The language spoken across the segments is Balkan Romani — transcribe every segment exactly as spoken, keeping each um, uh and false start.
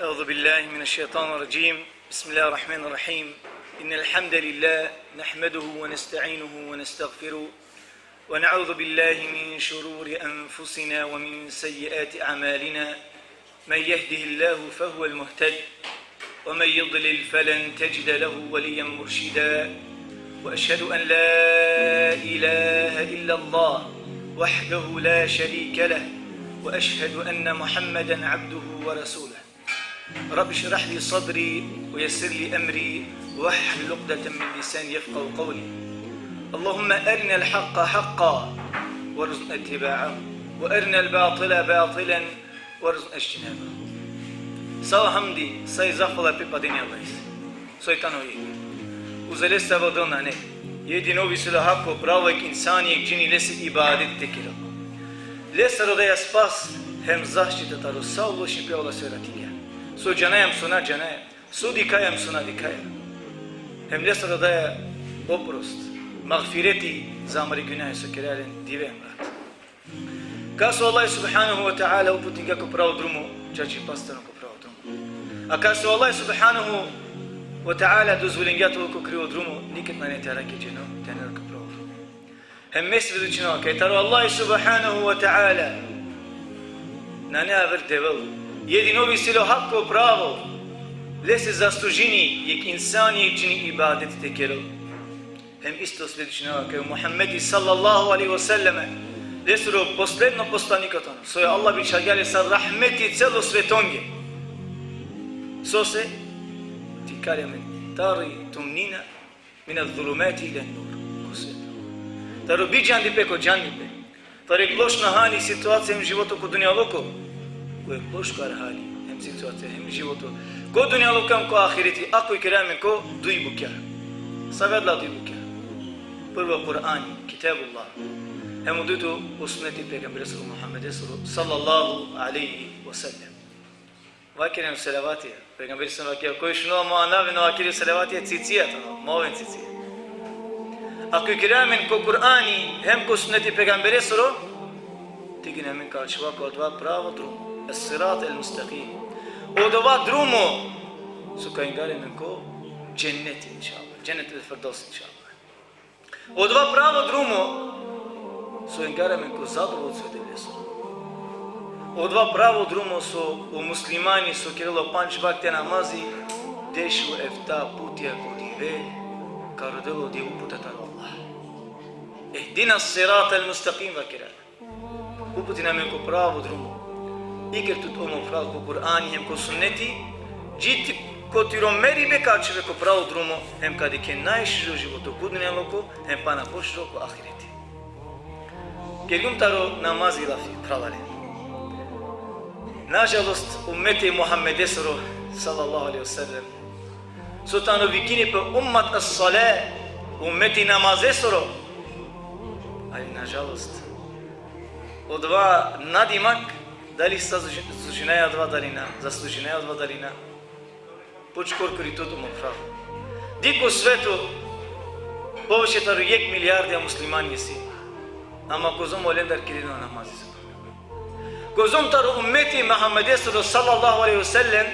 أعوذ بالله من الشيطان الرجيم. بسم الله الرحمن الرحيم. إن الحمد لله نحمده ونستعينه ونستغفره، ونعوذ بالله من شرور أنفسنا ومن سيئات أعمالنا. من يهده الله فهو المهتد، ومن يضلل فلن تجد له وليا مرشدا. وأشهد أن لا إله إلا الله وحده لا شريك له، وأشهد أن محمدا عبده ورسوله. رب اشرح لي صدري ويسر لي أمري واحلل عقدة من لساني يفقهوا قولي. اللهم أرنا الحق حقا وارزقنا اتباعه، وأرنا الباطل باطلا وارزقنا اجتنابه. Sa o hamdi, sa i zahvala pripadini Allahese, soj tano jekh. Uza leste aver dela nane. Jedino ov isi le hako pravo, jekh insani, jekh džini, lese ibadet te kerel. Lestar rodaja spas hem zaštita taro sa o lošnipe, Allah so jaratingja. So džanaja hem so na džanaja. So dikhaja hem so na dikhaja. Hem lestar rodaja oprost, magfireti za amare gunahe so keraja len dive hem rat. Kas o Allah subhanahu ve teala uputingja ko pravo drumo, čačipaste tano ko pravo drumo. A kas o Allah subhanahu ve teala dozvolingja te ovel ko krivo drumo, niked nane te arakhe dženo te anel ko pravo drumo. Hem me svedočinava kaj taro Allah subhanahu ve teala nane aver Devel. Jedino ov isi le hako pravo, lese zaslužini jekh insani, jekh džini ibadet te kerel. Hem isto svedočinava kaj o Muhammedi sallallahu alejhi ve sellem lesoro posledno poslaniko tano. Soj o Allah bičhalgja le sar rahmeti celo svetonge. Sose? Te ikali amen tari tumnina mine zulumati ila nur. Ko svetlo. Taro bidžandipe ko džandipe. Taro jekh lošno hali, situacija hem životo ko dunjaluko, ko jekh loškar hali hem situacija hem životo ko dunjaluko hem ko ahireti, ako ikera amen ko duj bukja. Save adala duj bukja? Prvo Kur'ani, Kitabullah. Hem o dujto o suneti pejgamberesoro Muhammedesoro sallallahu alejhi ve sellem. Vakeren o selavati. Pejgamberi sa vakeri, koj šunela mo anav, na vakeri o selavati, cicija tano, ma oven cicija. Ako ikera amen ko Kur'ani hem ko suneti pejgamberesoro, tikne amen ka ačhova ko odova pravo drumo. Es-sirat el-mustekim. Odova drumo so ka ingarel amen ko dženneti, inšallah. Džennet el-Firdeus, inšallah. Odova pravo drumo so ingarel amen ko zadovoljstvo e Devlesoro. Odova pravo drumo so o muslimani so kerela o pandž vakte namazi, dešuefta putja ko dive ka rodel odi uputa taro Allah. Ihdina sirat al-mustekim, vakera. Uputin amen ko pravo drumo. Iker tut, o mo phral, ko Kur'ani hem ko sunneti, dži ko tiro meribe ka ačhove ko pravo drumo, hem ka dikhe najšužo životo ko dunjaluko, hem pana pošužo ko ahireti. Kergjum taro namazi lafi, phralalen. Nažalost, ummeti Muhammedesoro, sallallahu alejhi ve sellem, so tano vikini pe ummet es-sale, ummeti namazesoro. Ali, nažalost, odova nadimak, dali zasluži-, zaslužinaja odova, dali na, zaslužinaja odova, dali na. Puč korkori tut, o mo phral. Dikh ko sveto, poviše taro jekh milijardi muslimanja isi. Ama kozom olendar kerena namazi? Kozom taro ummeti Muhammedesoro, sallallahu alejhi ve sellem,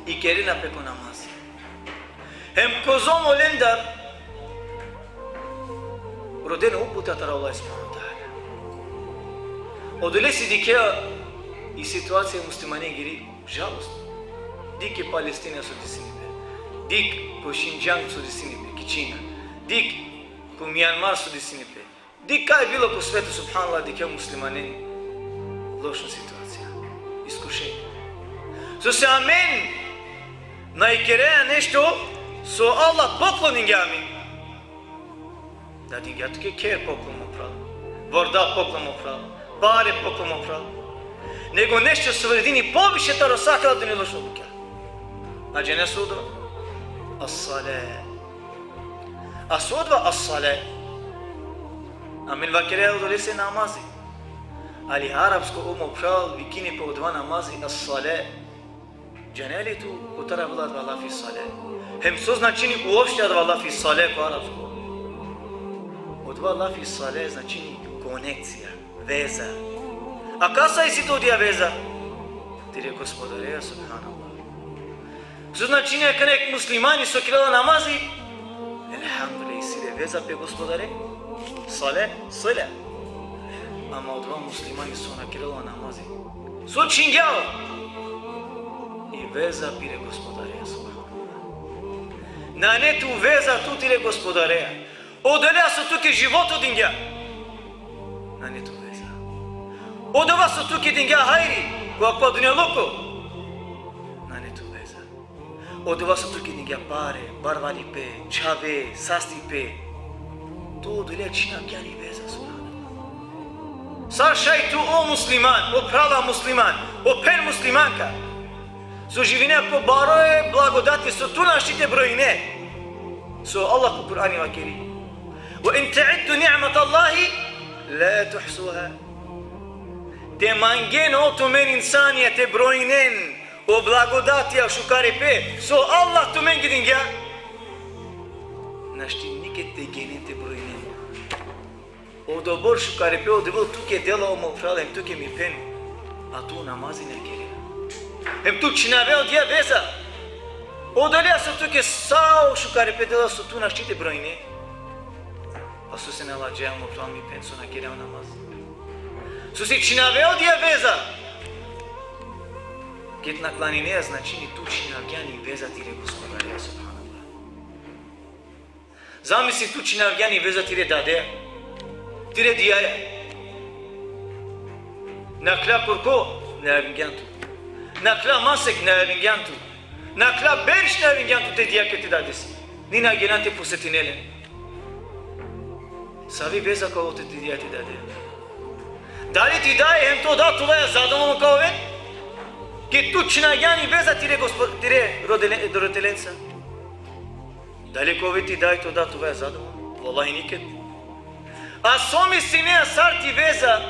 ikerena pe ko namazi? Hem kozom olendar rodena uputa taro Allah subhanahu ve teala? Odolese dikhea i situacija e muslimanengiri, žalostno. Dikh ki Palestina so desini pe. Dikh ko Xinjiang so desini pe, ki Kina. Dikh ko Mjanmar so desini pe. Dikh kaj bilo ko sveto, subhanallah, dikhea muslimanen lošno situacija, iskušenje. Sose amen na ikerea nešto so Allah pokloningja amen. Na dingja tuke kher poklon, mo phral. Vorda poklon, mo phral. Pare poklon, mo phral. Nego nešto so vredini poviše taro sa akala dunjalučna bukja. A džane so odova? As-sale. A so odova as-sale? Amen vakerea odolese namazi. Ali arapsko, o mo phral, vikini pe odova namazi as-sale. Džane li tu kotar avela adava lafi sale? Hem so značini uopšte adava lafi sale ko arapsko? Odova lafi sale značini konekcija, veza. A kasa isi tut odija veza? tire Gospodareja, subhanallah. So značini akana jekh muslimani so kerela namazi? Elhamdulillah, isi le veza pe Gospodare. Sale, sale. Ama odova muslimani so na kerela namazi, so čhingja? I veza pire Gospodareja, subhanallah. Nane tu veza tu tire Gospodareja. Odoleja so tuke životo dingja, nane tu veza. Odova so tuke dingja hajri ko akava dunjaluko, nane tu veza. Odova so tuke dingja pare, barvalipe, čhave, sastipe, tu odoleja čhinavgjan i veza, subhanallah. Sar šaj tu, o musliman, o phrala musliman, o phen muslimanka, so živine ko baro e blagodati so tu našti te brojine. So Allah ko Kur'ani vakeri: "Ve in te'uddu ni'metallahi la tuhsuha." Te mangen o tumen insanja te brojinen o blagodatija, šukaripe so Allah tumenge dingja, našti niked te ginen te brojinen. Odobor šukaripe o Devel tuke dela, o mo phral, hem tuke, mi phen, a tu namazi na kere. Hem tu čhinave odija veza. Odoleja so tuke sa o šukaripe dela so tu našti te brojine. A sose na ladžaja, o mo phral, mi phen, so na kere o namaz? Sose čhinave odija veza? Ked na klanine, značini tu čhinavgjan i veza tire Gospodareja, subhanallah. Zamisli, tu čhinavgjan i veza tire dade, tire dijaja. Nakhla kurko na javingjan tu. Nakhla masek na javingjan tu. Nakhla berš na javingjan tu te dijake, te dadese. Ni na gena te posetine len. Savi veza ka ovel te dija, te dade? Dali ti daj hem to dad tuvaja zadovoljno ka oven? Ked tu čhinavgjan i veza tire gospo-, tire rodele-, roditelenca. Dali ka ovel ti daj, to dad tuvaja zadovoljno? Vallahi niked. A so misline sar ti veza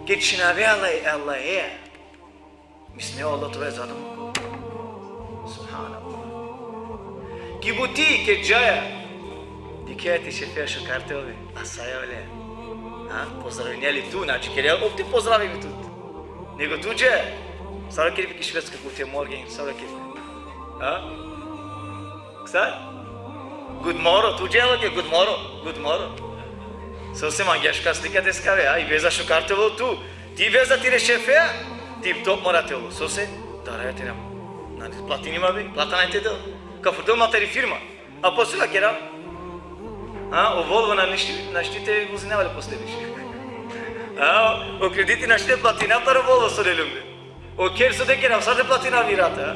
ked čhinave e Allaheja? Misline o Allah tuvaja zadovoljno? Subhanallah. Ki buti ked džaja, dikheja te šefeja šukar te ove, a saja ole. A? Pozdravinea li tu, znači, kerea ov te pozdravi tut. Nego tu džaja. Sar vakeri ki Švedska, guten Morgen, sar vakeri? A? Sar? Guten Morgen, tu džaja vakeri guten Morgen, guten Morgen. Sose mangea šukar slika te skave, a, i veza šukar te ovel tu. Ti veza tire šefeja tip top mora te ovel. Sose? Daraja te na. Nane platini ma be, plata nane te del. Ka frdel ma tari firma. A posle ka kera? A, o Volvo na našti, našti te vozinava le posle više. A, o krediti našti te platina taro Volvo so lelum be. O kher so te kera, sar te platina i rata, a?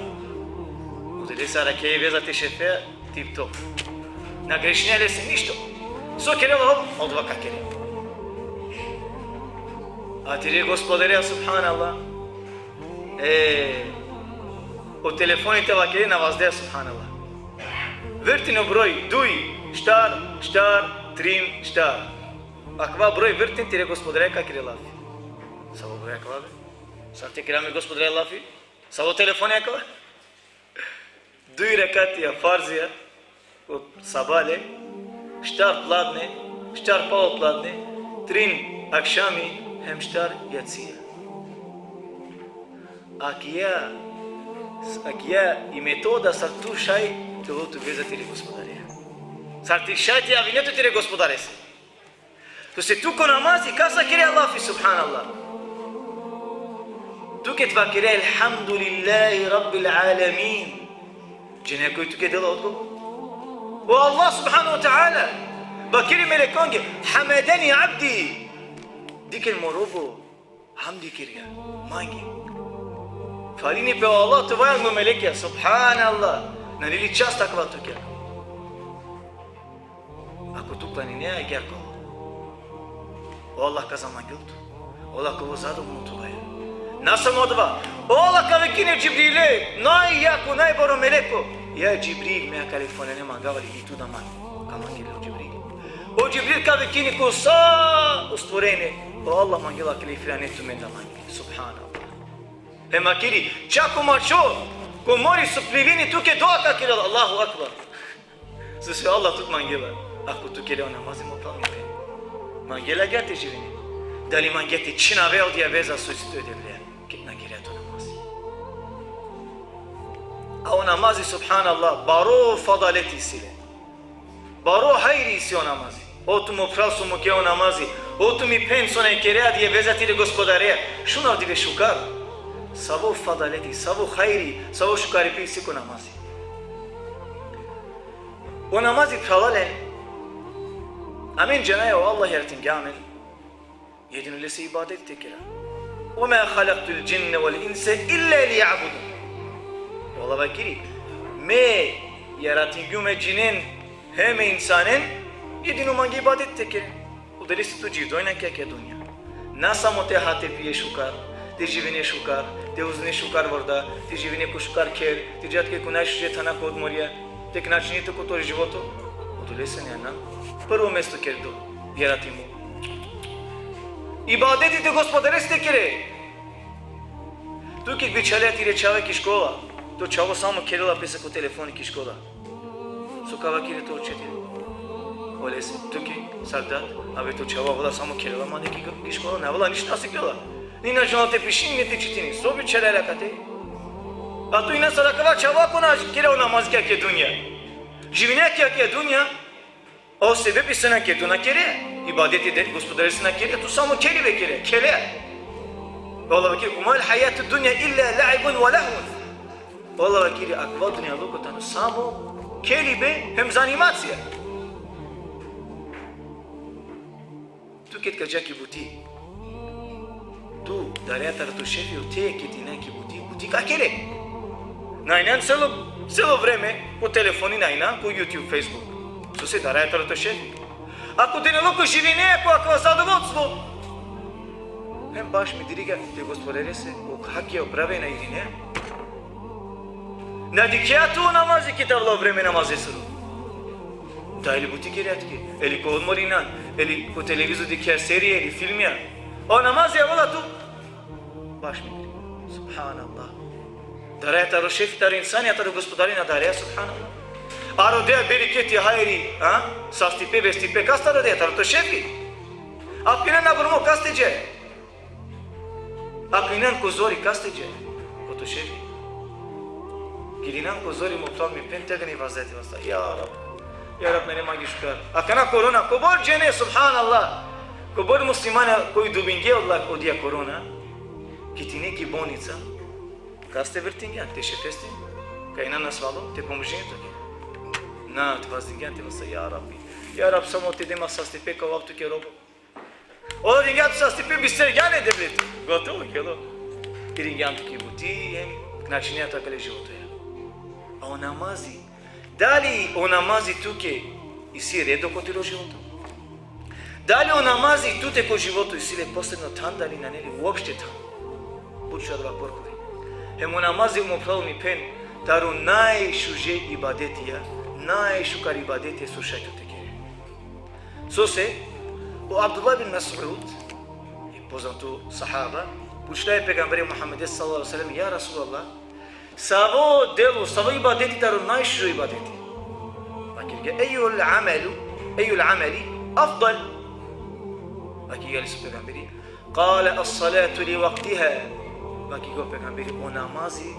Odolese arakhe i veza tire šefeja tip top. Na grešinea lese ništo. So kerela ov, odova ka kere. A tire Gospodareja, subhanallah. E, o telefoni te vakere na vazdea, subhanallah. Vrtin o broj, duj, štar, štar, trin, štar. Akava broj vrtin, tire Gospodareja ka kere lafi. Savo broj akava be? Sar te kera mi Gospodareja lafi? Savo telefoni akava? Duj rekatija farzija, o sabale, štar pladne, štar palo pladne, trin akšami, hem štar jacija. Akija, akija i metoda sar tu šaj te ovel tu veza tire Gospodareja. Sar ti šaj te javine tu tire Gospodarese. Sose tu ko namazi kasa kerea lafi, subhanallah? Tu ked vakerea: "Elhamdulillahi Rabbil alemin." Džanea koj tuke dela odgovor? O Allah subhanahu ve teala vakeri melekonge: "Hamedeni abdi." Dikhen, mo robo hamdi kergja mange. Falini pe o Allah tuvaja anglo melekja, subhanallah. Nane li čast akava tuke? Ako tu klanine, agjaar ka ovel. O Allah ka zamangel tu. O Allah ka ovel zadovoljno tuvaja. Na samo odova. O Allah ka vikini e Džibrile, najjako, najbaro meleko: "Ja Džibril, me akale fonene mangava li tu da mange?" Ka mangel o Džibril. O Džibril ka vikini ko sa o stvorene: "O Allah mangela akale filane tumen da mange." Subhanallah. Hem vakeri: "Čak o mačo ko mori so plivini tuke dova ka kerel." Allahu ekber. Sose o Allah tut mangela. Ako tu kerea o namazi, mo phrala, mi phen, mangela agjaar te živine? Dali mangea te čhinave odija veza so isi tu e Devlea ked na kerea tu namazi? A o namazi, subhanallah, baro fadaleti isi le. Baro hajri isi o namazi. O tu mo phral so mukea o namazi. O tu mi phen so na kerea dija veza tire Gospodareja. Šun avdive šukar. Savo fadaleti, savo hajri, savo šukaripe isi ko namazi. O namazi, phralalen, amen džanaja o Allah jaratingja amen jedino lese ibadeti te kera. وما خلقت الجن والإنس إلا ليعبدون. O Allah vakeri, me jaratingjum e džinen hem e insanen jedino mange ibadeti te keren. Odolese tu dživdojna ki akaja dunja. Na samo te ha, te pije šukar, te živine šukar, te uzine šukar vorda, te živine ko šukar kher, te dža tuke ko najšuže thana ko odmorija, te knačine tu ko to životo. Odolese ne, na. Prvo mesto kerdo, jaratingjum. Ibadeti te Gospodarese te kere. Tu ked bičhale tire čhave ki škola, to čhavo samo kerela pese ko telefoni ki škola. So ka vakeri to učitelj? Olese, tuke, sar dat, abe to čhavo avela samo kerela mande ki, ki škola, na avela ništa siklela. Ni na džanela te pišini, ni te čitini. So bičhalela kate? A tu injan sar akava čhavo ko na kere o namazi ki akaja dunja. Živine ki akaja dunja, o sebepi so na kere, tu na kere. Ibadeti te Gospodarese na kere, tu samo kelibe kere, kele. Allah vakeri, وما الحياة الدنيا إلا لعب ولهو. Allah vakeri, akava dunjaluko tano samo kelibe hem zanimacija. Tu ked ka dža ki buti, tu dareja taro to šefi, o te ked injan ki buti, buti ka kere. Na injan celo, celo vreme ko telefoni, na injan ko YouTube, Facebook. Sose dareja taro to šefi. Ako dunjaluko živine ko akava zadovoljstvo, hem baš minderiga te Gospodarese, o hakija, o pravena irinea. Na dikhea tu o namazi ked avela o vreme namazesoro. Da ili buti kerea tuke, ili ko odmor injan, ili ko televizor dikhea serija ili filmija. O namazi avela tu. Baš minderiga. Subhanallah. Dareja taro šefi, taro insani, a taro Gospodari na dareja, subhanallah. A rodea bereketi, hajri, a? Sastipe, vestipe, kas taro rodea? Taro to šefi. Ako injan naburmo, kas te dža? Ako injan ko zori, kas te dža? Ko to šefi. Ked injan ko zori, mo phral, mi phen, tegani vazdea te vasta. Ja Rab. Ja Rab, mere mange šukar. Akana korona, kobor džene, subhanallah. Kobor muslimanja koj dubingje odla, odija korona, ked ine ki bolnica, kas te vrtingjan? Te šefeste? Kaj injan nasvalo, te pomožini tuke? Na, te vazdingjan te vasta, ja Rabbi. Ja Rab, samo te de ma sastipe, ka ovav tuke robo. Ola dingja tu sastipe, bistergjan e Devleti. Gotovo, kelo. Iringjan tu ki buti, hem knačingjan tu akale životoja. A o namazi, dali o namazi tuke isi redo ko tiro životo? Dali o namazi tute ko životo isi le posebno than, dali nane le uopšte than? But šuža adava korkori. Hem o namazi, mo phral, mi phen, taro najšuže ibadetija, najšukar ibadetija so šaj tu te kere. Sose, o Abdullah bin Mas'ud, i poznato sahaba, pučla e pejgambere Muhammede sallallahu alejhi ve sellem: Ja Resulallah, savo delo, savo ibadeti taro najšužo ibadeti? Vakergja: Ejjul amelu, ejjul ameli afdal? Vakergja lese o pejgamberi: Kale: As-salatu li vaktiha. Vakergja o pejgamberi: O namazi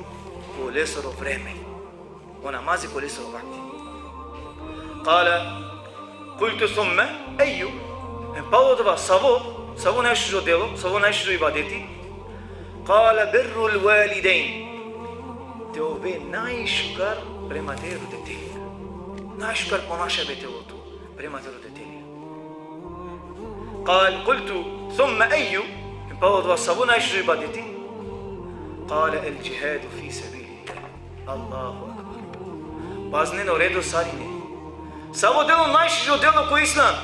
ko lesoro vreme. O namazi ko lesoro vakti. Kale: Kultu: Thumme ejju? Hem palo odova savo, savo najšužo delo, savo najšužo ibadeti? Kale: Birrul validejn. Te ove najšukar prema te roditelja. Najšukar ponašibe te ove tu prema te roditelja. Kale: Kultu: Thumme ejju? Hem palo odova savo najšužo ibadeti? Kale: El džihadu fi sebilillah. Allahu ekber. Pazinen o redo sar ine. Savo delo najšužo delo ko islam?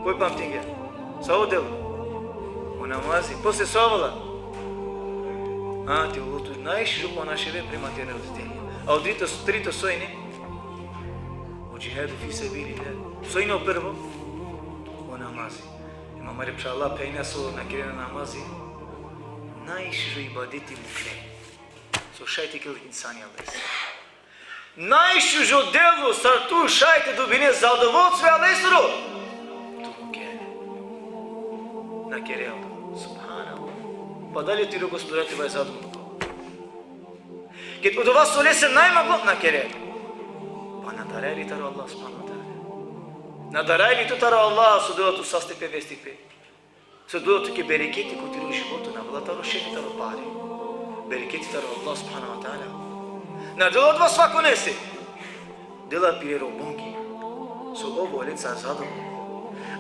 Koj pamtingja? Savo delo? O namazi. Posle so avela? A, te ove tu najšužo ponašibe prema te roditelja. A o trito, trito so ine? O džihadu fi sebilillah. So ine o prvo? O namazi. Hem amare phrala, phenja so na kerena namazi, najšužo ibadeti mukhle. So šaj te kerel insani adalese. Najšužo delo sar tu šaj te dobine zadovoljstvo adalesoro, tu mukhe. Na kere adava. Subhanallah. Pa dali tiro Gospodari te ovel zadovoljno? Ked odova so lese najmanglo na kere. Pa na daraj li taro Allah subhanahu wa ta'ala? Na daraj li tu taro Allah so dela tu sastipe, vestipe? So dela tuke bereketi ko tiro životo, na avela taro šefi, taro pare. Bereketi taro Allah subhanahu wa ta'ala. Na dela odova svakonese. Dela pire robonge. So ov olenca zadovoljno.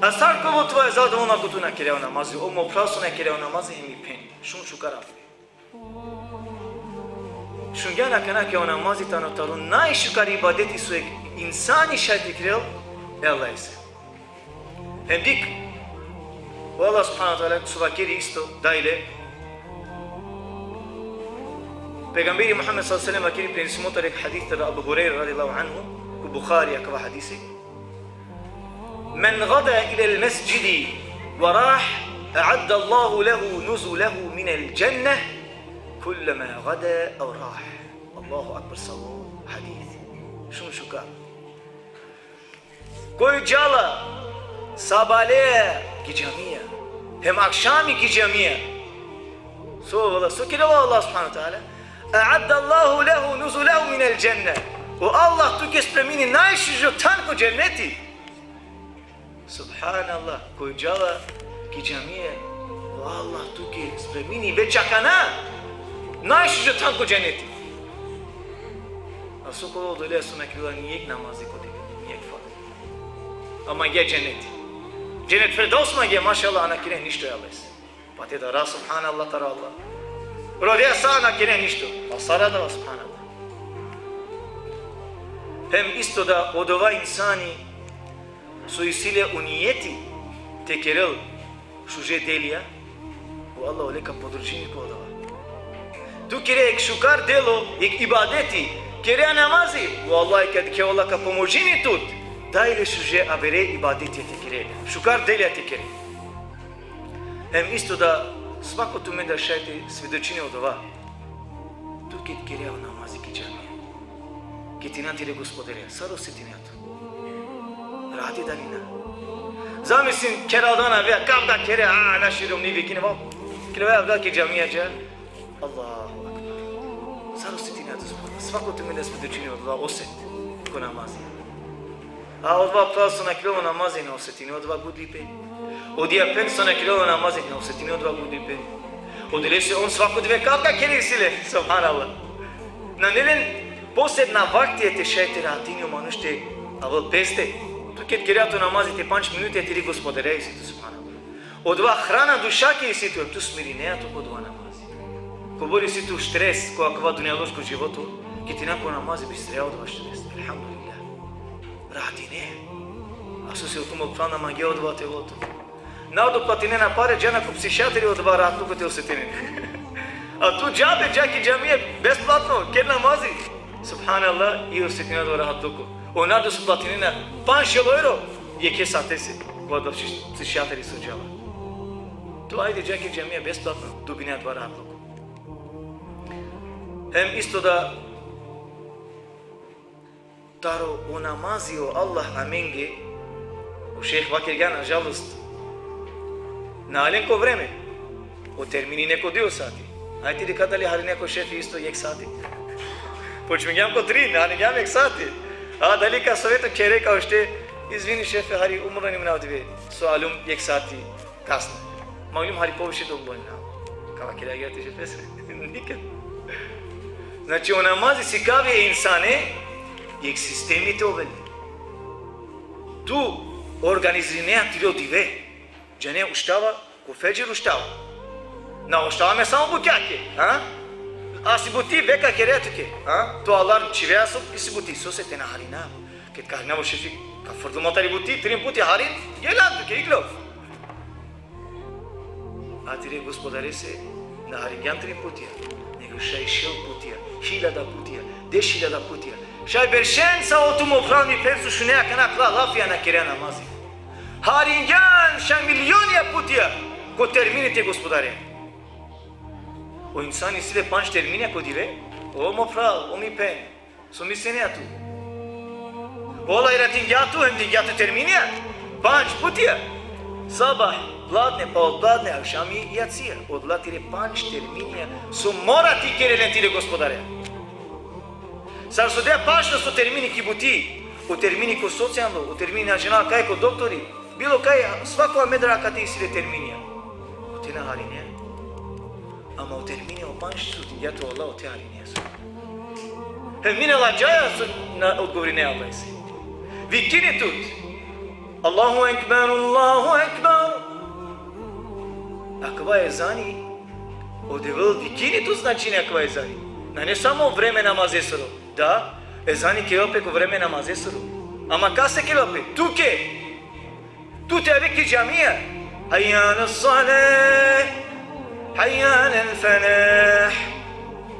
A sar ka ovel tuja zadovoljno ako tu na kere o namazi, o mo phral so na kere o namazi hem i phen. Šun šukar afe. Šungjan akana kaj o namazi tano taro najšukar ibadeti so jek insani šaj te kerel e Allahese. Hem dikh, o Allah subhanahu wa ta'ala so vakeri isto dalje. Pejgamberi Muhammed sallallahu alejhi ve sellem vakeri, prenesimo taro jek hadis taro Abu Hurejra radijallahu anhu, ko Buhari akava hadisi. من غدا إلى المسجد وراح أعد الله له نزله من الجنة كلما غدا أو راح. Allahu ekber, savo hadis. Šun šukar. Koj džala sabale ki džamija, hem akšami ki džamija, so, so kerela o Allah subhanahu wa ta'ala? أعد الله له نزله من الجنة. O Allah tuke spremini najšužo than ko dženeti. Subhanallah, koj džala ki džamija, o Allah tuke spremini već akana najšužo than ko dženeti. A so ka ovel odolea so na kerela ni jek namazi ko dive, ni jek farz. A mangea dženeti. Dženet Firdevs mangea, mašallah, a na kere ništo e Allahese. Pa te dara, subhanallah, taro Allah. Rodea sa na kere ništo. Pa sar adava, subhanallah. Hem isto da odova insani so isi le o nijeti te kerel šuže delija, o Allah ole ka podržini ko odova. Tu kere jek šukar delo, jek ibadeti, kere namazi, o Allah ka dikhe, o Allah ka pomožini tut. Daj le šuže avere ibadeti te kere, šukar delija te kere. Hem isto da svako tumen da šaj te svedočini odova. Tu ked kere o namazi ki džamija, ked tina tire Gospodare, sar osetinea tu? Rahati dali na? Zamislin, kera dana avea, kavga kere, a, naširomni vikine, va. Kile avea ki džamija dža. Allahu ekber. Sar osetinea tu, subhanallah? Svako tumen da svedočini odova oset ko namazi. A odova phral so na kerela o namazi na osetini odova gudlipe. Odija phen so na kerela o namazi na osetini odova gudlipe. Odolese on svako dive kavga kere isi le, subhanallah. Nane len posebna vaktija te šaj te rahatini o manuš te avel peste. Tu ked kerea tu namazi te pandž minuti, tiri Gospodare isi tu, subhanallah. Odova hrana dušake isi tu, tu smirinea tu ko odova namazi. Kobor isi tu stres ko akava dunjaluško životo, ked tina ko namazi bistrea odova stres. Elhamdulillah. Rahatine. A sose o tumo phral na mangea odova te ovel tu? Na doplatinena pare, džana ko psihijater, odova rahatluko te osetine. A tu džabe, dža ki džamija, besplatno, ker namazi. Subhanallah, i osetine odova rahatluko. O na doplatinena pandž euro jekhe satese, ko odova psi-, psihijateri so džala. Tu ajde dža ki džamija besplatno, dobine odova rahatluko. Hem isto da taro o namazi o Allah amenge, o šejh vakergja, nažalost, na alen ko vreme. O termini ine ko duj sati. Ajde dikha dali harinea ko šefi isto jek sati. Počmingjam ko tri, na haringjam jek sati. A dali ka soveto khere ka ušte, izvini šefe, hari umorno inem, na o dive so aljum jek sati kasno. Maljum hari poviše te ovel, na. Ka vakergja te šefese? Nikad. Znači, o namazi sikavi e insane jek sistemi te ovel. Tu organizirinea tiro dive. Džane, uštava, ko fedžer uštava. Na uštava me samo bukjake, a? A si buti, veka kere tuke, a? To alarm čhivea so, isi buti, sose te na harina. Ked ka harina o šefi, ka frdum tari buti, trin puti harin, gelan tuke, iglo. A tire Gospodarese na haringjan trin putija, nego šaj šel putija, hiljada putija, deš hiljada putija. Šaj beršen sa o tumo phral, mi phen, so šunea akana akala lafija, na kerea namazi. Haringjan šaj milionja putija ko termini te Gospodare. O insani isi le pandž terminja ko dive, o mo phral, o mi phen. So mislinea tu? Ola i ratingja tu, hem dingja tu terminja? Pandž putija. Sabah, pladne, pa od pladne, akšami, jacija. Odola tire pandž terminja so mora te kere len tire Gospodare. Sar so dea pažnost o termini ki buti, o termini ko socijalno, o termini na džanav kaj ko doktori, bilo kaj, svako amendar akate isi le terminija. Ote na harinea. Ama o termini o panč so dingja tu Allah, ote harinea so. Hem mi na ladžaja so na odgovorinea Allahese. Vikini tut: Allahu ekber, Allahu ekber. Akava ezani, o Devel vikini tut značini akava ezani. Nane samo vreme namazesoro. Da, ezani kerela pe ko vreme namazesoro. Ama kase kerela pe? Tuke. Tu te ave ki džamija. Hajja ala salah. Hajja ala falah.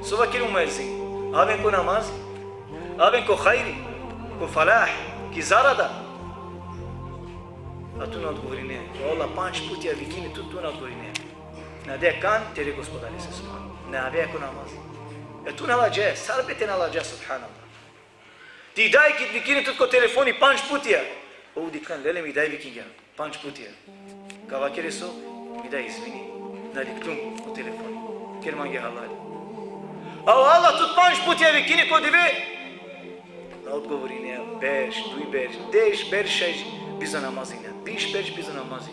So vakeri o muezin? Aven ko namazi. Aven ko hajri. Ko falah. Ki zarada. A tu na odgovorinea. O Allah panč putija vikini tut, tu na odgovorinea. Na dea kan tere Gospodarese, subhanallah. Na avea ko namazi. E tu na ladžaja, sar pe te na ladžaja, subhanallah. Ti daj kit vikini tut ko telefoni panč putija. O, dikh lan, lele, mi daj vikingja panč putija. Ka vakere so? Mi daj, izvini, na dikhlum ko telefoni. Ker mange halali. A o Allah tut panč putija vikini ko dive. Na odgovorinea, berš, duj berš, deš berš šaj bizo namazi na. Biš berš bizo namazi.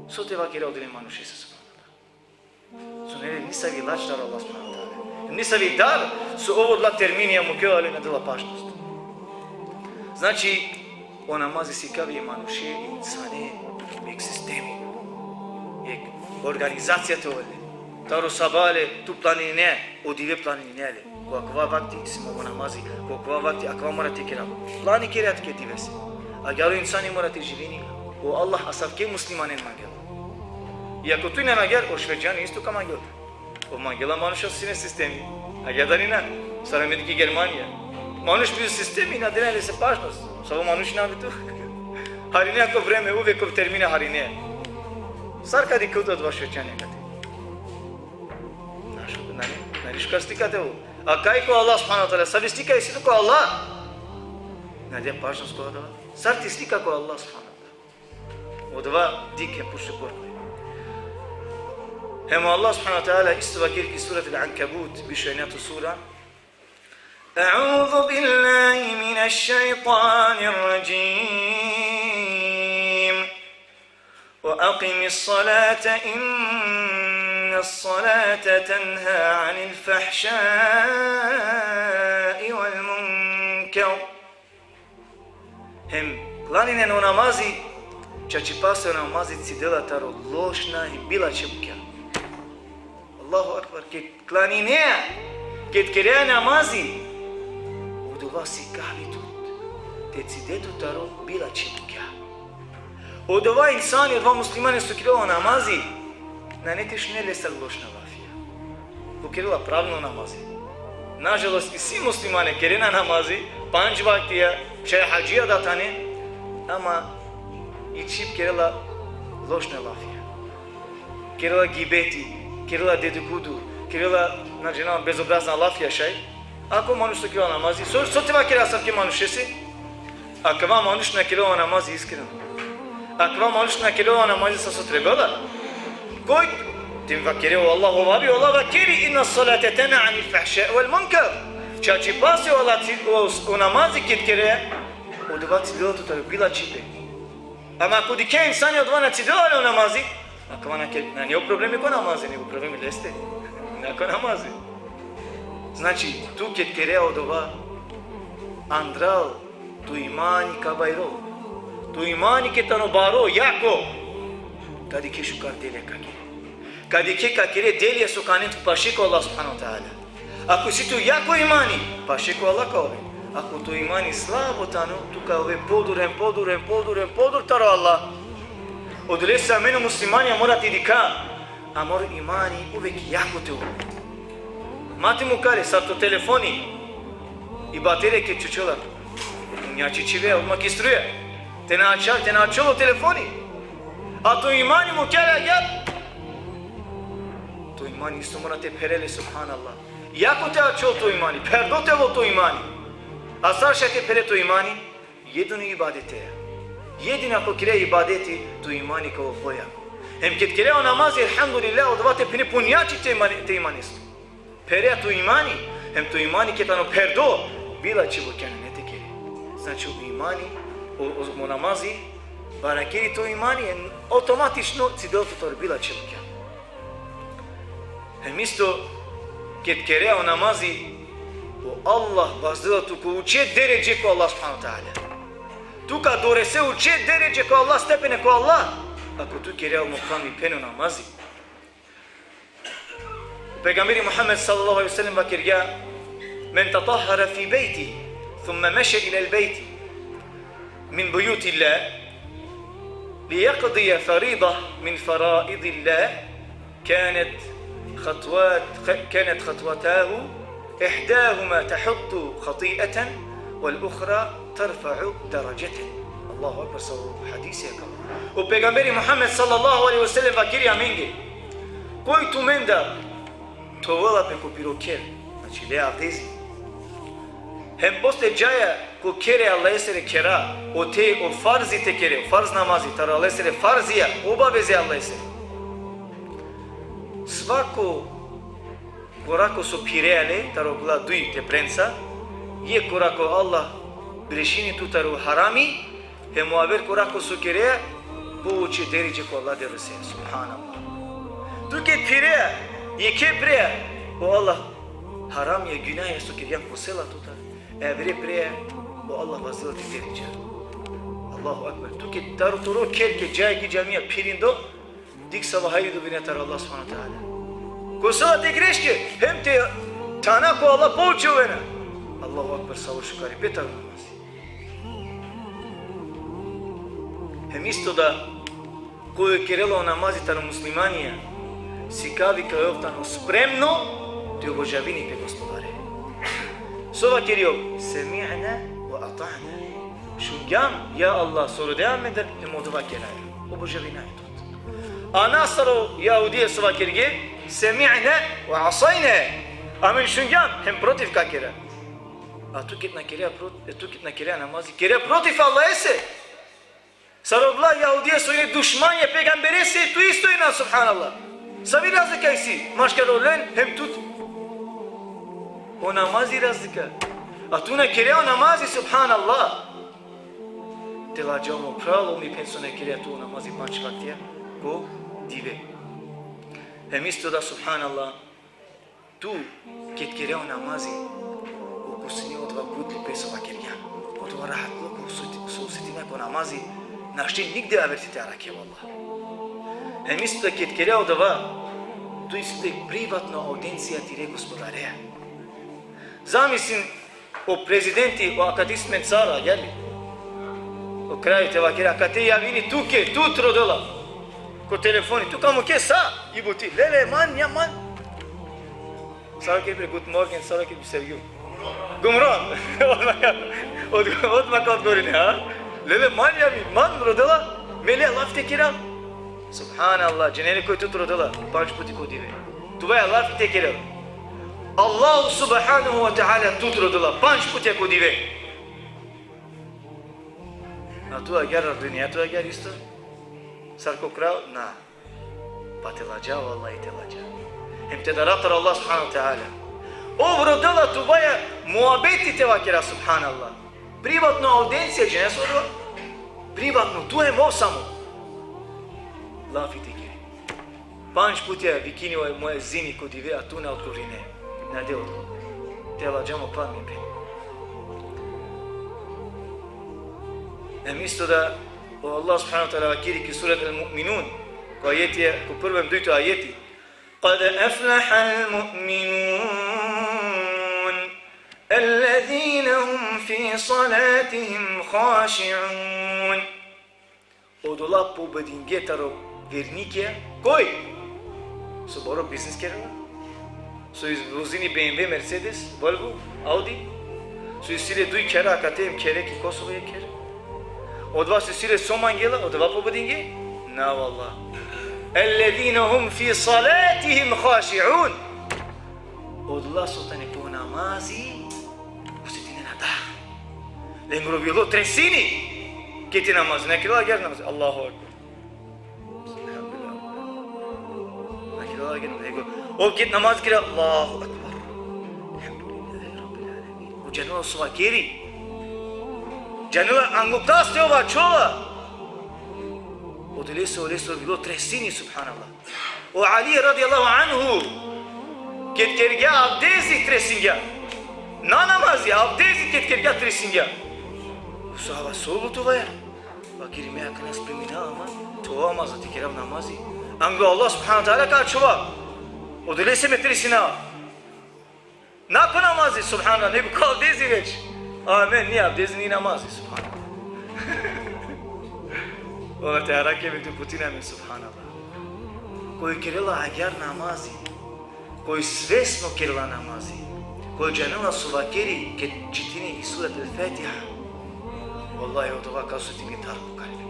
So te vakera odole manušese, subhanallah. So nane le nisavi lač taro Allah, subhanahu ve teala. Nisavi dar so ov odola terminija mukela le, na dela pažnost. Znači, o namazi sikavi e manuše, e insane, jekh sistemi, jekh organizacija te ovel le. Taro sabale tu planinea, o dive planinea le. Ko akava vakti sium ov namazi, ko akava vakti akava mora te kerav. Plani kerea tuke divese. Agjaar o insani mora te živini. O Allah asavke muslimanen mangela. I ako tu na mangea, o Švedžani isto ka mangel. Ov mangela manuša sine sistemi. Agjaar dali na? Sar amen ki Germanija. Manuš bizo sistemi, na dena lese pažnost. Savo manuš na tu. Harinea ko vreme, uvek ko termina harinea. Sar ka dikha tut odova Švedžani akate? Našo, nane, nane šukar slika te ovel. A kaj ko Allah, subhanahu ve teala? Savi slika isi tut ko Allah? Na dea pažnost ko Allah. Sar ti slika ko Allah, subhanahu ve teala? Odova dikhen purše korkori. Hem o Allah, subhanahu ve teala, isto vakeri ki surat Al-Ankabut, biš u enjato sura: أعوذ بالله من الشيطان الرجيم. وأقم الصلاة إن الصلاة تنهى عن الفحشاء والمنكر. Hem klaninen o namazi, čačipase o namazi cidela taro lošna hem bilačhe bukja. Allahu ekber, ked klaninea, ked kerea namazi, odova sikavi tut te cide tut taro bilačhe bukja. Odova insani, odova muslimani so kerela o namazi, nane te šunel lestar lošna lafija. Ov kerela pravilno namazi. Nažalost, isi muslimane kerena namazi, panč vaktija, šaj hadžija da tane, ama i čhib kerela lošna lafija. Kerela gibeti, kerela dedikodu, kerela, na džanav, bezobrazna lafija šaj. Ako manuš so kerela namazi, so, so te vakera asavke manušese? Akava manuš na kerela namazi iskreno. Akava manuš na kerela namazi sar so trebela. Koj te vakere o Allah, o vabi, o Allah vakeri: إن الصلاة تنهى عن الفحشاء والمنكر. Čačipase o Allah, ci-, o, o namazi ked kerea, odova cidela tut taro bilačhipe. Ama ako dikhe insani odova na cidela le o namazi, akava na ke-, nane o problemi ko namazi, nego problemi leste. Na ko namazi. Znači, tu ked kerea odova, andral, to imani ka bajrol. To imani ked tano baro, jako, ka dikhe šukar delija ka kere. Ka dikhe ka kere delija so ka anen tut paše ko Allah, subhanahu ve teala. Ako si tu jako imani, paše ko Allah ka ove. Ako to imani slabo tano, tu ka ove podur hem podur hem podur hem podur taro Allah. Odolese amen o muslimanja mora te dikha amaro imani uvek jako te ove. Ma te muka le, sar to telefoni, i baterija ked čučela, punjači čhivea, odma ki struja. Te na ačhol, te na ačhol o telefoni. A to imani mukela agjaar. To imani isto mora te phere le, subhanallah. Jako te ačhol to imani, pherdo te ovel to imani. A sar šaj te phere to imani? Jedino ibadeteja. Jedino ako kerea ibadeti, to imani ka ovel pojako. Hem ked kerea o namazi, elhamdulillah, odova te phene punjači te imani, te imaneso. Pherea to imani, Hem to imani ked tano pherdo, bilačhe bukja nane te kere. Znači, o imani, o, o, o namazi, barakiri to imani, hem automatično cidel tutar bilačhe bukja. Hem isto, ked kerea o namazi, o Allah vazdela tu ko uče deredže ko Allah subhanahu wa ta'ala. Tu ka dorese uče deredže ko Allah, stepene ko Allah. Ako tu kerea o mukami phen o namazi. Pejgamberi Muhammed sallallahu alejhi ve sellem vakergja: "Men tatahhara fi bejti, thumma meše ilel bejti min bujutillah, li jekdije farida min faraidillah, kanet hatvat, kanet hatvatahu, ihdahuma tahuttu hati'atan, vel uhra terfa'u dereceten." Allahu ekber, sa o hadisi akava. O pejgamberi Muhammed sallallahu alejhi ve sellem vakeri amenge: Koj tumendar thovela pe ko piro kher, znači le avdezi. Hem posle džaja ko kher e Allahesere khera, ote o farzi te kere, o farz namazi, taro Allahesere farzija, obaveze Allahesere. Svako korako so phirea le, taro okola duj teprenca, jekh korako Allah brišini tu taro harami, hem o aver korako so kerea, pouče deredže ko Allah derese, subhanallah. Tu ked phirea jekhe prea, o Allah haramija, gunaja so kergjan kosela tutar, e avere prea, o Allah vazdela te deredže. Allahu ekber. Tu ked taro toro kher ked džaja ki džamija phirindo, dikh sava hajri dobinea taro Allah subhanahu wa ta'ala. Kosela te greške, hem te thana ko Allah poučovena. Allahu ekber, savo šukaripe taro namazi. Hem isto da, koj kerela o namazi taro muslimanija, sikavi kaj ov tano spremno te obožavini pe Gospodare. So vakeri ov: Semi'na ve ata'na. Šungjam, ja Allah, so rodea amendar, hem odova keraja. Obožavinaja tut. A na sar o jahudije so vakerge: Semi'na ve asajna. Amen šungjam, hem protiv ka kera. A tu ked na kerea pro-, e, tu ked na kerea namazi, kerea protiv Allahese. Sar odola jahudije so ine dušmanja e pejgamberese, tu isto ina, subhanallah. Savi razlika isi maškar olen hem tut? O namazi razlika. A tu na kerea o namazi, subhanallah. Te ladža mo phral, ov mi phen so na kerea tu o namazi pandž vaktija ko dive. Hem isto da, subhanallah, tu ked kerea o namazi, okusine odova gudlipe so vakergjan. Odova rahatluko so, so osetina ko namazi, našti nigde aver te te arakhe, vallah. Hem isto da ked kerea odova, tu isi tu privatno audencija tire Gospodarea. Zamislin, o prezidenti, o akate isi amen cara, jeli? O kraj te vakera, akate javini tuke, tut rodela. Ko telefoni, tu ka muke sa i buti. Lele, man, ja man. Sar ka keri bre, guten Morgen, sar ka keri bre, Sergio. Gumron. Odma ka, od-, odma ka odgovorine, ha? Lele, man javini, man rodela, me leja lafi te kera. Subhanallah, džanea li koj tut rodela? Pandž puti ko dive. Tuvaja lafi te kera. Allah subhanahu wa ta'ala tut rodela pandž putja ko dive. A tu agjaar rodinea, tu agjaar isto sar ko kralj? Na. Pa te ladža, vallahi te ladža. Hem te dara taro Allah subhanahu wa ta'ala. Ov rodela, tuvaja muhabeti te vakera, subhanallah. Privatno audencija, džanea so odova? Privatno, tu hem ov samo. Lafi te kere. Pandž putja vikini o muezini ko dive, a tu na odgovorine. Na de odgovor. Te ladža mo phral, mi phen. Hem isto da o Allah subhanahu wa ta'ala vakeri ki surat Al-Mu'minun, ko ajeti, ko prvo hem dujto ajeti: قد أفلح المؤمنون الذين هم في صلاتهم خاشعون. Odola pobedinge taro vernikija. Koj? So baro biznis kerela? So iz-, vozini B M W, Mercedes, Volvo, Audi? So isi le duj khera akate, hem khere ki Kosovo jekh kher? Odova so isi le so mangela, odova pobedinge? Na, vallah. الذين هم في صلاتهم خاشعون. Odola so tane ko namazi, osetinena dah. Lengoro vilo tresini. Ked te namazi, na kerela agjaar namazi. Allahu ekber. Alhamdulillah. Na kerela agjaar namazi. Ov ked namazi kera, Allahu ekber. Alhamdulillah. Džanela so vakeri. Džanela anglo kaste ov ačhola. Odolese olesoro vilo tresini, subhanallah. O Ali radijallahu anhu, ked kergja avdezi, tresingja. Na namazi, avdezi ked kergja, tresingja. O sahaba: So olo tuvaja? Vakeri: Me akana spremina, ama te ova maza te kerav namazi. Anglo Allah subhanahu ve teala ka ačhova. Odolese me tresina. Na ko namazi, subhanallah, nego ko avdezi već. Amen, ni avdezi, ni namazi, subhanallah. Ola te arakhe me te uputina amen, subhanallah. Koj kerela agjaar namazi, koj svesno kerela namazi, koj džanela so vakeri ked čitini i surat El-Fatiha, vallahi, odova ka osetini taro ko kalbi.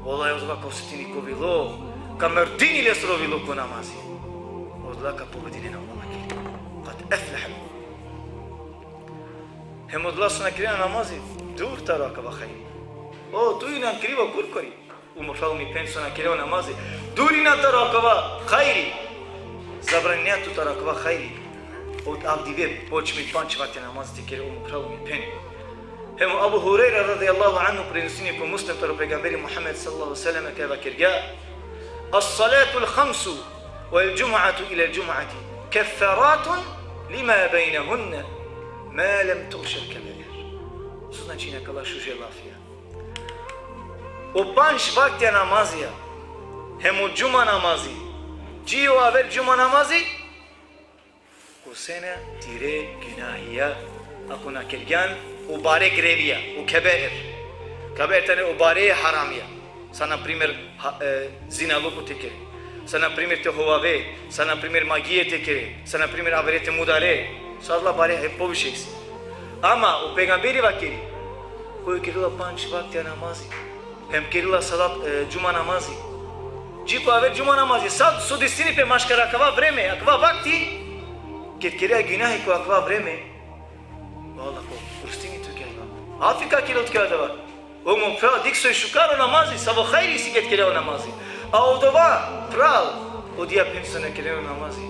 Vallahi, odova ka osetini ko vilo, ka mrdini lesoro vilo ko namazi. Odola ka pobedinena, Allah vakeri. Kad efleha. Hem odola so na kerena namazi, dur taro akava hajri. O, tu inan krivo, kurkori. Umo phral, mi phen, so na kerena namazi, dur inan taro akava hajri. Zabraninea tu taro akava hajri. Od avdive počmi pandž vakte namazi te kere, umo phral, mi phen. Hem o Abu Hurejra radijallahu anhu prenosini ko Muslim taro pejgamberi Muhammed sallallahu alejhi ve sellem kaj vakergja: الصلاة الخمس والجمعة إلى الجمعة كفارات لما بينهن ما لم تغش الكبائر. So značini akala šuže lafija? O pandž vaktija namazija, hem o džuma namazi, dži o aver džuma namazi, kosena tire gunahija, ako na kergjan o bare grevija, o kebair. Kebair tane o bare haramija. Sa, na primer, ha, e, zinaluko te kere. Sa, na primer, te hovave. Sa, na primer, magije te kere. Sa, na primer, avere te mudare. Sa adala bare, e, poviše isi. Ama o pejgamberi vakeri: Koj kerela pandž vaktija namazi, hem kerela salat, e, džuma namazi, dži ko aver džuma namazi, sa so desini pe maškar akava vreme, akava vakti, ked kerea gunahi ko akava vreme, o Allah ka prostini tuke adava. Afi ka kerel tuke adava. O mo phral, dikh soj šukar o namazi, savo hajri isi ked kerea o namazi. A odova phral, odija phen so na kerena o namazi,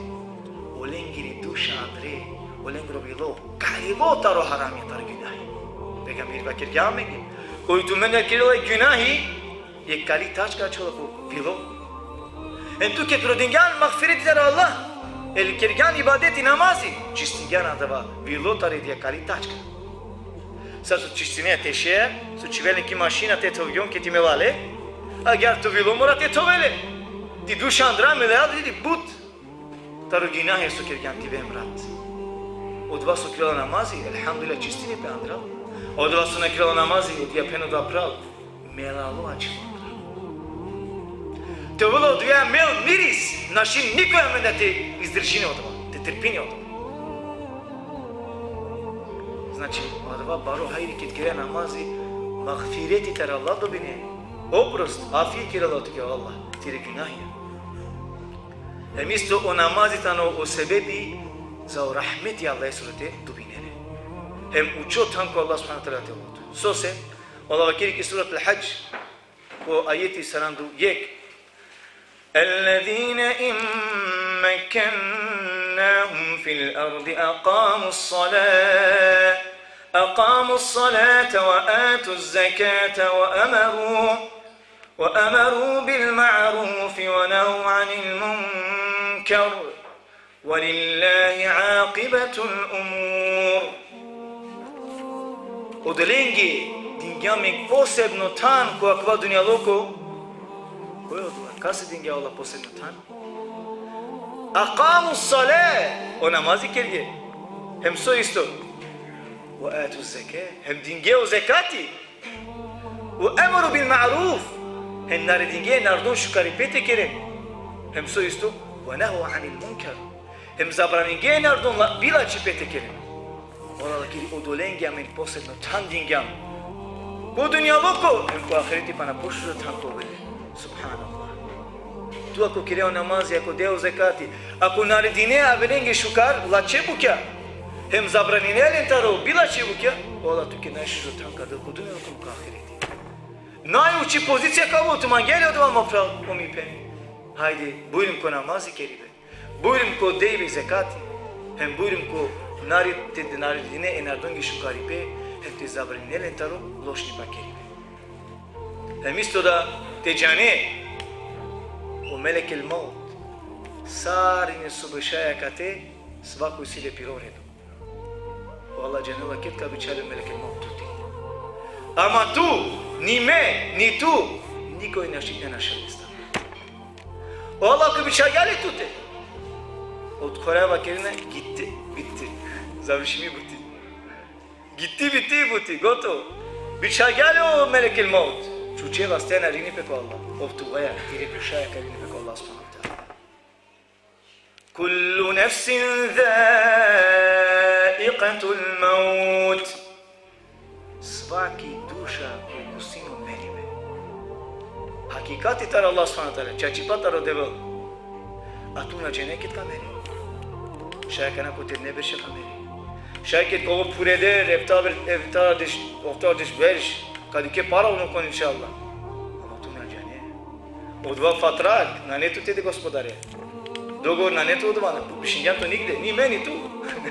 olengiri duša andre, olengro vilo kalivo taro haramija, taro gunahi. Pejgamberi vakergja amenge: Koj tumendar kerela gunahi, jekh kali tačka ačhola ko vilo. Hem tu ked rodingjan magfireti taro Allah, el kergjan ibadeti namazi, čistingjan adava vilo tari dija kali tačka. Sar so čistinea te šeja, so čhivea len ki mašina te thovgjon ked te melale, agjaar to vilo mora te thove le. Ti duša andral melala, ti but taro gunahi so kergjan ti vem rat. Odova so kerela namazi, elhamdulillah, čistini pe andral. Odova so na kerela namazi, odija phen odova phral, melalo ačhilo andral. Te ovel odova mel miris, našini nikoj amendar te izdržini odova, te trpini odova. Znači, odova baro hajri ked kerea namazi, magfireti taro Allah dobine. Oprost, afije kerela tuke o Allah, tire gunahija. Hem isto o namazi tano o sebepi za o rahmeti Allahesoro te dobine le. Hem učo than ko Allah subhanahu ve teala te ovel tut. Sose, o Allah vakeri ki surat Al-Hadž, ko ajeti saranda u jekh: الذين إن مكناهم في الأرض أقاموا الصلاة، أقاموا الصلاة وآتوا الزكاة وأمروا، وأمروا بالمعروف ونهوا عن المنكر، ولله عاقبة الأمور. Odolenge dingjam jekh posebno than ko akava dunjaluko. Koj odova? Kase dingja o Allah posebno than? أقاموا الصلاة, o namazi kerge. Hem so isto? وآتوا الزكاة, hem dinge o zekati. وأمروا بالمعروف, hem naredinge narodon šukaripe te keren. Hem so isto? ونهوا عن المنكر, hem zabraninge narodon la-, bilačipe te keren. O Allah vakeri: Odolenge amen posebno than dingjam. Ko dunjaluko, hem ko ahireti pana pošužo than ka ovel le. Subhanallah. Tu ako kerea o namazi, ako dea o zekati, ako naredinea averenge šukar, lačhe bukja, hem zabraninea len taro bilačhe bukja, o Allah tuke najšužo than ka del ko dunjaluko hem ko ahireti. Najuči pozicija ka ovel tut, mangea li odova, mo phral, o mi phen? Hajde, bujrum ko namazi keribe. Bujrum ko dejbe zekati. Hem bujrum ko Nari te naredine e narodonge šukaripe, hem te zabranine len taro lošnipa keribe. Hem isto da te džane, o Melekel Maut sarine so bešaj akate, svako isi le piro redo. O Allah džanela ked ka bičhali o Melekel Maut tute. Ama tu, ni me, ni tu, nikoj našti te našel lestar. O Allah ka bičhalgja le tute. Otkora vakerena: gitti, bitti. Završimi buti. Gitti, bitti buti, gotovo. Bičhalgja le o Melekel Maut. Čuče vaste naredini pe ko Allah. Ov tugaja, tire grešaja ka irini pe ko Allah subhanahu ve teala. Kullu nefsin zaiqatul maut. Svaki duša ka okusini o meribe. Hakikati taro Allah subhanahu ve teala, čačipa taro Devel. A tu na džane ked ka mere. Šaj akana ko tedne berša ka mere. Šaj ked ka ovel pureder, efta ber-, efta deš-, ofta deš berš, ka dikhe parabolno kon, inšallah. Ama tu na džane. Odova fatrak nane tute, te Gospodare. Dogovor nane tu odova, na pišingjan tu nigde, ni me, ni tu.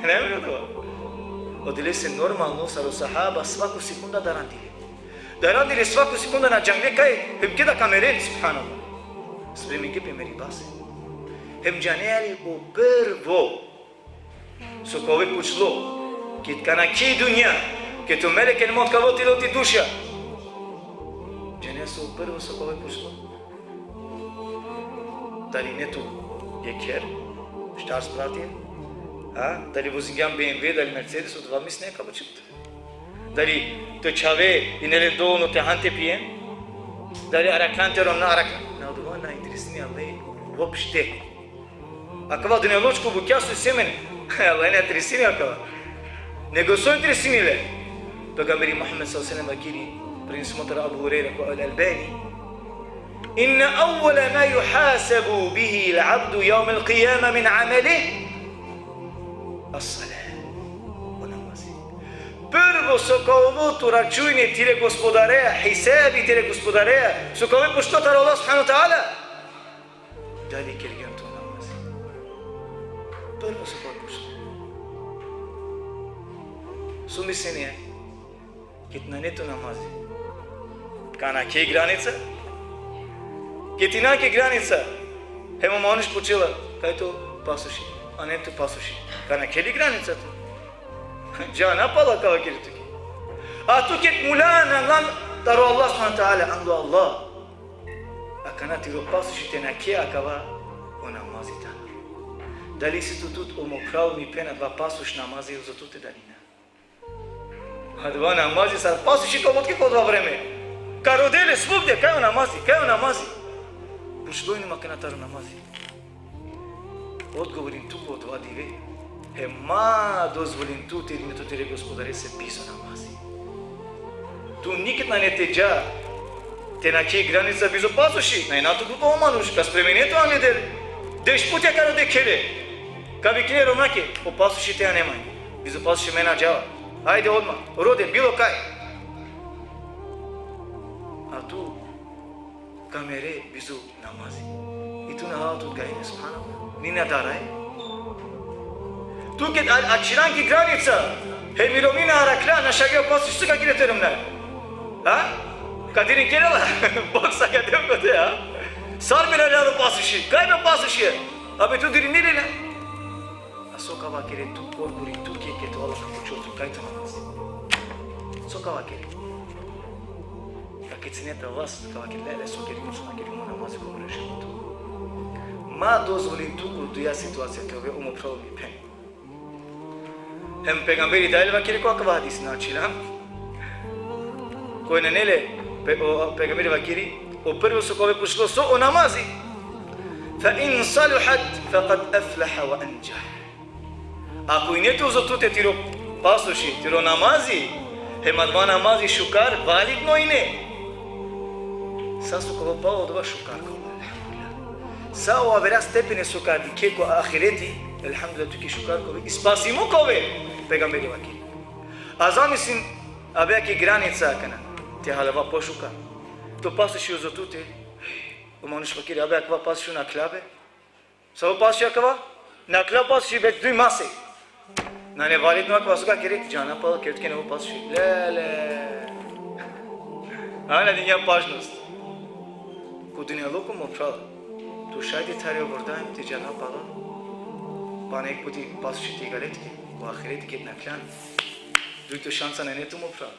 Nane odova. Odolese normalno sar o sahaba svako sekunda darandile. Darandile svako sekunda, na džangle kaj hem keda ka meren, subhanallah. Spremingje pe meribase. Hem džane li o prvo so ka ovel pučlo, ked ka nakhe i dunja, ked o Melekel Maut ka ovel te lo ti duša. Džane so prvo so ka ovel pučlo? Dali ine tu jekher, štar spratija? A? Dali vozingjan B M W, dali Mercedes, odova misline ka pučel tut. Dali to čhave ine len dovoljno te han te pijen? Dali araklan te romna araklan? Na, odova na interesini le uopšte. Akava dunjalučko bukja so isi amen, Allah na interesini akava. Nego so interesini le? Pejgamberi Muhammed sallallahu alejhi ve sellem vakeri, prenesimo taro Abu Hurejra ko Al-Albani: Inna awwala ma yuhasabu bihi al-abdu yawm al-qiyamah min amalihi as-salah. O namazi. Prvo so ka ovel tu računi tire Gospodareja, hisabi tire Gospodareja, so ka ovel pučlo taro Allah subhanahu ve teala. Dali kergjan tu namazi? Prvo so ka ovel pučlo. So misline, ked nane tu namazi, ka nakhe i granica? Ked ine ki granica, hem o manuš pučela: kaj to pasuši? Nane tu pasuši. Ka nakhe li granica tu? Džana pala ka vakeri tuke. A tu ked mulan, anglan taro Allah subhanahu ve teala, anglo Allah. Akana tiro pasuši te nakhe akava o namazi tano. Dali isi tu tut, o mo phral, mi phen, adava pasuš namazi uzo tute dali na? Adava namazi sar pasuši ka ovel tuke ko adava vreme. Ka rode le svugde: kaj o namazi, kaj o namazi? Pučlo inum akana taro namazi. Odgovorin tu ko adava dive. Hem ma dozvolin tu te irini tu tire Gospodarese bizo namazi. Tu niked nane te dža te nakhe i granica bizo pasuši. Na ine tu grupa o manuš, ka spremine tu angleder. Deš putja ka rode khere. Ka vikine romnjake: o pasuši te ane mange. Bizo pasuši me na džava. Ajde odma, rode, bilo kaj. A tu ka mere bizo namazi. I tu na hal tut ka ine, subhanallah. Ni na daraja. Tu ked a-, ačhilan ki granica, hem iromina arakla, našavgja o pasuši, so ka kere te romnja? Ha? Ka dirin kere la? Boksa ka del kote, ha? Sar me na lalo pasuši? Kaj me pasuši? Abe tu dirini le la. A so ka vakere tu, korkori tuke ked o Allah ka pučel tut kaj to namazi? So ka vakere? Ka kecine te vas, ka vakere: le, le, so keri, so ka keri mo namazi ko mo životo. Ma dozvolin tu ko duja situacija te ove, o mo phral, mi phen. Hem pejgamberi dalje vakeri ko akava hadis, na ačhilan. Koj nane le, pe-, o, pejgamberi vakeri, o prvo so ka ove pučlo so? O namazi. Fa in saluhat faqad aflaha wa anjah. Ako ine tu uzo tute tiro pasuši, tiro namazi, hem adava namazi šukar, validno ine. Sa so ka ovel palo odova šukar ka ovel, elhamdulillah. Sa o avera stepene so ka dikhe ko ahireti, elhamdulillah, tuke šukar ka ove, i spasimo ka ove, pejgamberi vakeri. A zamislin, avea ki granica akana, te haljova pošukar. To pasuši uzo tute, o manuš vakeri: abe, akava pasuši nakhla be. Savo pasuši akava? Nakhla pasuši već duj masek. Nane validno akava so ka kere, džana palo, ker tuke nevo pasoši. Le, le. Ana dingja pažnost. Ko dunjaluko, mo phral, tu šaj te thare o vorda hem te džana palo. Pana jekh puti pasoši te igale tuke, ko ahireti ked nakhljan, dujto šansa nane tu, mo phral.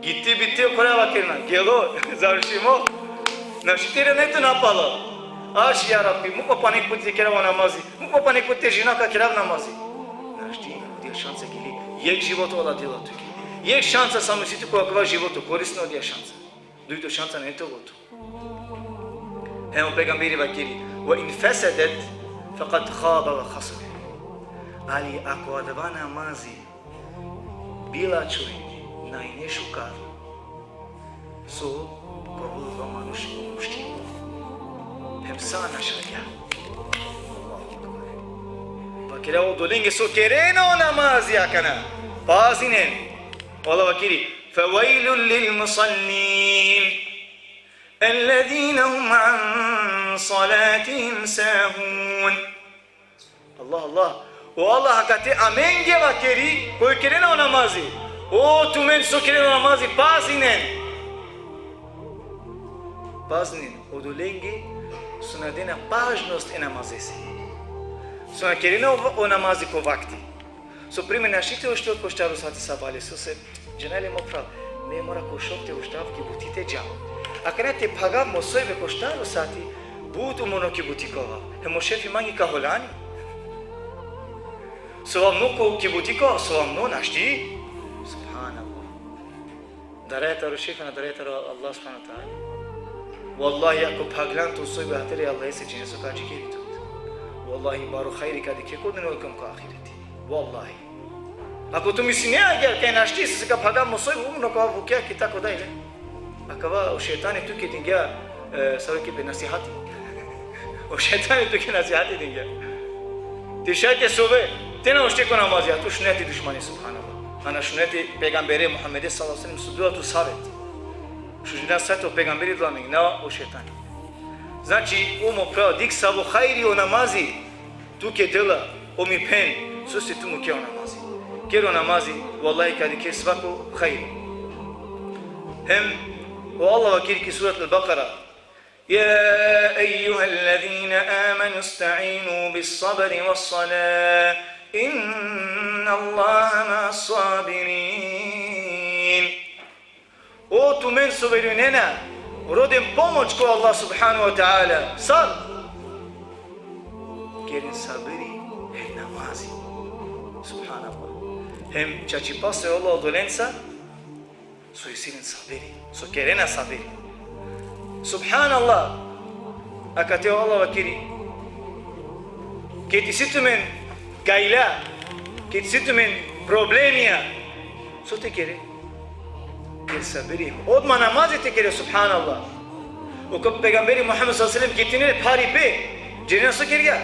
Gitti bitti, o kora vakerena, gelo, završimo. Našti te irane tu napalo. Aš, ja Rabbi, muk ma pana jekh puti te kerav o namazi, muk ma pana jekh puti te žinav, ka kerav namazi. Našti, odija šansa gili. Jekh životo Allah dela tuke. Jekh šansa samo isi tu ko akava životo, korisno odija šansa. Dujto šansa nane te ovel tu. Hem o pejgamberi vakeri: "Ve in fesedet, fekad haba ve hasir." Ali ako adava namazi bilačoj nane šukar, so, ka ovel o manuš uništimo. Hem sa našargja. Vakerava odolenge so kerena o namazi akana. Pazinen. Allah vakeri: "Fevejlul lil musallin, ellezine hum an salatihim sahun." Allah, Allah. O Allah akate amenge vakeri, koj kerena o namazi. O tumen so kerena o namazi, pazinen. Pazinen, odolenge so na dena pažnost e namazese. So na kerena o, o namazi ko vakti. So primer našti te uštel ko štar o sati sabale, sose, džana li, mo phral, me mora ko šov te uštav ki buti te džav. Akana te phagav mo sojbe ko štar o sati, but umorno ki buti ka ovav. Hem mo šefi mange ka holani. Sovavno ko, ki buti ka ovav, sovavno našti. Subhanallah. Daraja taro šefi, na daraja taro Allah subhanahu ve teala. Vallahi, ako phaglan tu sojbe hatire Allahese, džene so ka adžikeri tut. Vallahi, baro hajri ka dikhe ko dunjaluko hem ko ahireti. Vallahi. Ako tu misline agjaar kaj našti, sose ka phagav mo sojbe, umorno ka ovav bukja ki tako dalje. Akava o šejtani tuke dingja, e, save ke pe, nasihati. O šejtani tuke nasihati dingja. Te šaj te sove, te na ušte ko namazi, a tu šune ti dušmani, subhanallah. A na šune ti pejgambere Muhammede sallallahu alejhi ve sellem so dela tu savet. Šužina savet o pejgamberi dela amenge, na o šejtani. Znači, o mo phral, dikh savo hajri o namazi tuke dela, o mi phen, sose tu mukea o namazi. Ker o namazi, vallahi ka dikhe svako hajri. Hem o Allah vakeri ki surat Al-Bakara: يا أيها الذين آمنوا استعينوا بالصبر والصلاة إن الله مع الصابرين. O tumen so verujnena, roden pomoć ko Allah subhanahu ve teala. Sar? Keren sabiri hem namazi. Subhanallah. Hem čačipa soj o Allah odolenca so isi len sabiri, so kerena sabiri. Subhanallah. Akate o Allah vakeri: ked isi tumen gajla, ked isi tumen problemija, so te kere? Ker sabiri. Odma namazi te kere, subhanallah. O pejgamberi Muhammed sallallahu alejhi ve sellem ked ine pharipe, džanena so kergja?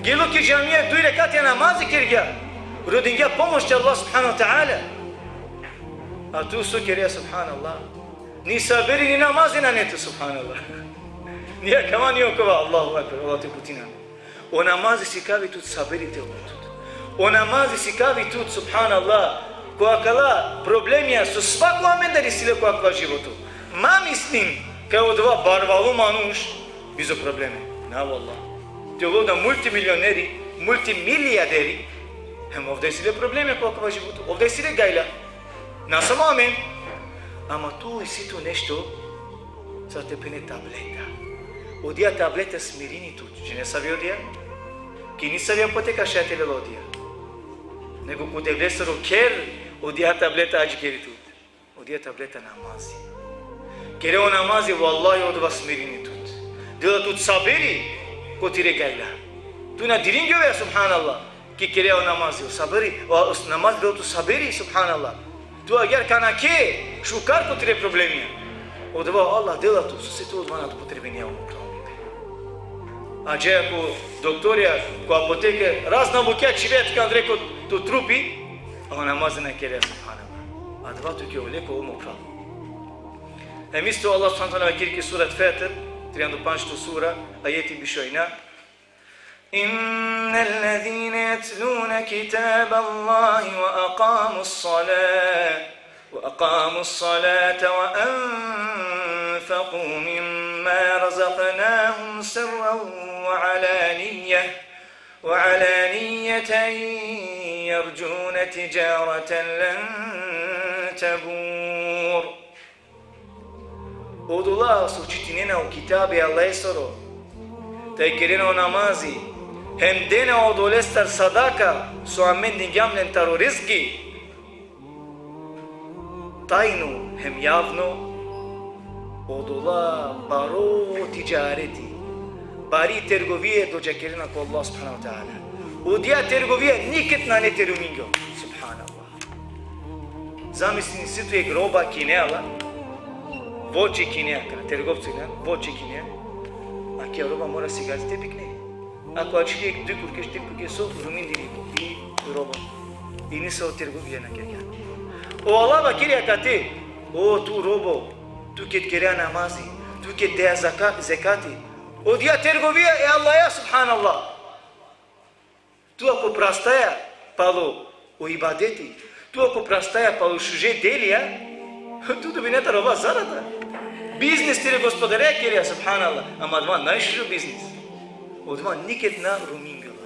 Gelo ki džamija, duj rekatja namazi kergja. Rodingja pomoć te Allah subhanahu ve teala. A tu so kere, subhanallah? Ni sabiri, ni namazi nane tu, subhanallah. Ni akava, ni okova, Allahu ekber, Allah te uputi nane. O namazi sikavi tut sabiri te ovel tut. O namazi sikavi tut, subhanallah, ko akala problemija so svako amendar isi le ko akava životo. Ma mislin kaj odova barvalo manuš bizo probleme. Na, vallah. Te ovel da multimilioneri, multimilijarderi, hem ov da isi le probleme ko akava životo. Ov da isi le gajla. Na samo amen. Ama tu isi tu nešto, sar te phene, tableta. Odija tableta smirini tut. Džane save odija? Ki nisavi apoteka šaj te lela odija. Nego ko Devlesoro kher, odija tableta adžikeri tut. Odija tableta namazi. Kere o namazi, vallahi, odova smirini tut. Dela tut sabiri ko tire gajla. Tu na diringjove, subhanallah, ki kere o namazi, o sabiri, o, o namazi dela tut sabiri, subhanallah. Tu agjaar ka nakhe šukar ko tire problemija. Odova Allah dela tut, sose tu odova na upotrebinea, o mo phral. A džaja ko doktorija, ko apoteke, razna bukja čhivea tuke andre ko to trupi, a o namazi na kere, subhanallah. Adava tuke ole ko, o mo phral. Hem isto Allah subhanahu ve teala vakeri ki surat Fatir, trianda pandžto sura, ajeti bišojna: إن الذين يتلون كتاب الله وأقاموا الصلاة وأقاموا الصلاة وأنفقوا مما رزقناهم سرا وعلانية وعلانية يرجون تجارة لن تبور. Odola so čitinena o kitabi Allahesoro, taj kerena o namazi, hem dena odolestar sadaka so amen dingjam len taro rizki, tajno hem javno, odola baro tidžareti, bari tergovija dodžakerena ko Allah subhanahu wa ta'ala. Odija tergovija niked nane te rumingjon. Subhanallah. Zamislin, isi tu jekh roba kinea la, voće kinea, kana tergovco injan, voće kinea, a ki roba mora sigati te bikne. Ako ačhili jekh duj kurkeš, trin kurkeš, so rumindini i roba. I nisavo tergovija na kergja. O Allah vakeri akate: O tu robo, tu ked kerea namazi, tu ked dea zaka-, zekati, odija tergovija e Allaheja, subhanallah. Tu ako prastaja palo o ibadeti, tu ako prastaja palo šuže delija, tu dobinea taro Allah zarada. Biznis tire Gospodareja kerea, subhanallah. Ama adava najšužo biznis. Odova niked na rumingjola.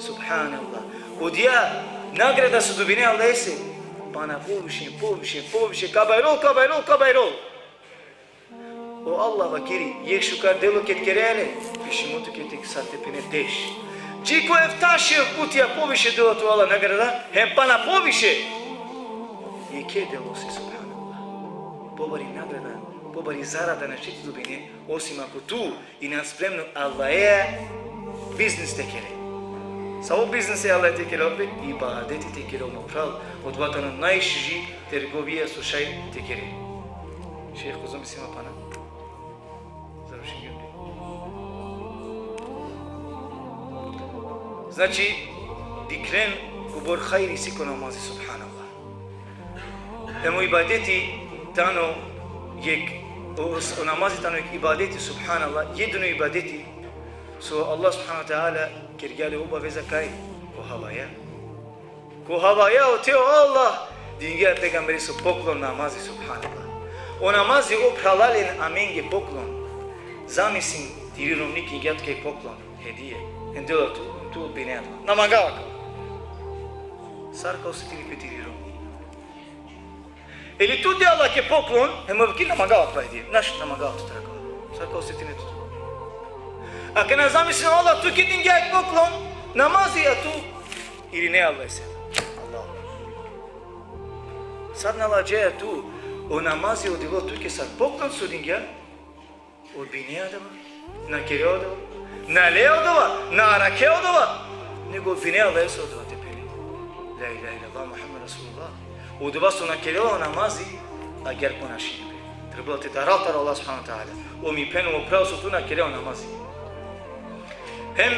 Subhanallah. Odija nagrada so dobinea Allahese, pana poviše, poviše, poviše, ka bajrol, ka bajrol, ka bajrol. O Allah vakeri, jekh šukar delo ked kerea le, pišimo tuke tek sa tepene deš. Dži ko efta šel putija poviše dela tu Allah nagrada, hem pana poviše. Jekhe delose, subhanallah. Pobari nagrada, pobari zarada našti te dobine, osim ako tu injan spremno Allaheja biznis te kere. Savo biznis e Allaheja te kere, pe ibadeti te kere, mo phral, odova tano najšuži tergovija so šaj te kere. Šejh, kozom isi ma pana? Završingjum. Znači, dikhen kobor hajri isi ko namazi, subhanallah. Hem o ibadeti tano jekh, o, o namazi tano jekh ibadeti, subhanallah, jedino ibadeti so Allah subhanahu wa ta'ala kergja le obaveza kaj? Ko havaja. Ko havaja ote o Allah dingja e pejgambereso poklon namazi, subhanallah. O namazi, o phralalen, amenge poklon. Zamislin, tiri romni kingja tuke poklon, hedija. Hem dela tu, tu odbinea. Na mangava. Sar ka osetini pe tiri romni? Ili tu dea lake poklon, hem ov ki na mangava pe hedija. Naš na mangava tut akava. Sar ka osetine tut? Akana zamislin, o Allah tuke dingja jekh poklon, namazi, a tu irinea Allahese. Allah. Sar na ladžaja tu, o namazi odilo tuke sar poklon so dingja, odbinea odova, na kerea odova, na lea odova, na arakea odova, nego odbinea Allahese odova tepene. La ilahe illallah Muhammed Resulullah. Odova so na kerea o namazi, agjaar ponašime. Trebela te daral taro Allah subhanahu wa ta'ala. O mi phen, o phral, so tu na kerea o namazi. Hem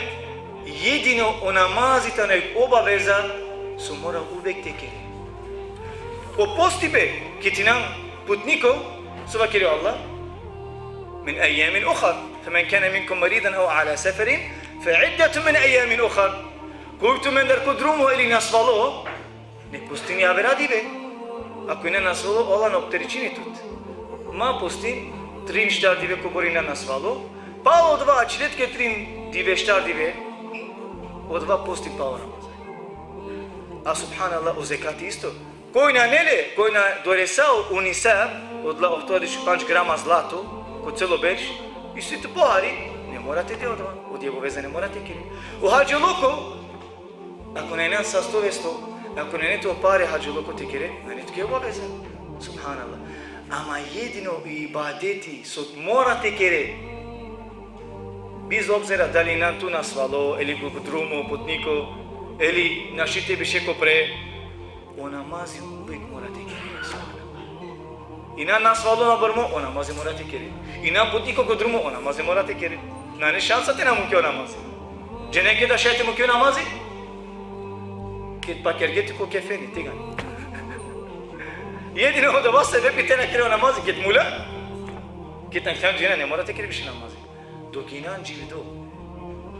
jedino o namazi tano jekh obaveza so mora uvek te kere. O postibe, ked injan putniko, so vakeri o Allah: من أيام أخر، فمن كان منكم مريضا أو على سفر فعدة من أيام أخر. Koj tumendar ko drumo ili nasvalo, nek postini avera dive. Ako injan nasvalo, o Allah na opterećini tut. Ma postin trin štar dive kobor injan nasvalo, palo odova ačhile tuke trin dive, štar dive, odova postin palo Ramazan. A subhanallah, o zekati isto. Koj nane le, koj na doresa o nisab, odola ohtovardeš pandž grama zlato, ko celo berš, isi tu pohari, ne mora te de odova, odija obaveza ne mora te kere. O hadžiluko, ako nane sastovesto, ako nane tu o pare hadžiluko te kere, nane tuke obaveza. Subhanallah. Ama jedino ibadeti so mora te kere, bez obzira dali injan tu nasvalo, ili ko drumo, putniko, ili našti te beše ko pre, o namazi uvek mora te kere. Subhanallah. Injan nasvalo na brmo, o namazi mora te kere. Injan putniko ko drumo, o namazi mora te kere. Nane šansa te na muke o namazi. Džane keda šaj te muke o namazi? Ked pakergje tu ko kefeni, tegani. Jedino odova sebepi te na kere o namazi, ked mula, ked na khan džene, ne mora te kere više namazi. Dok injan dživido,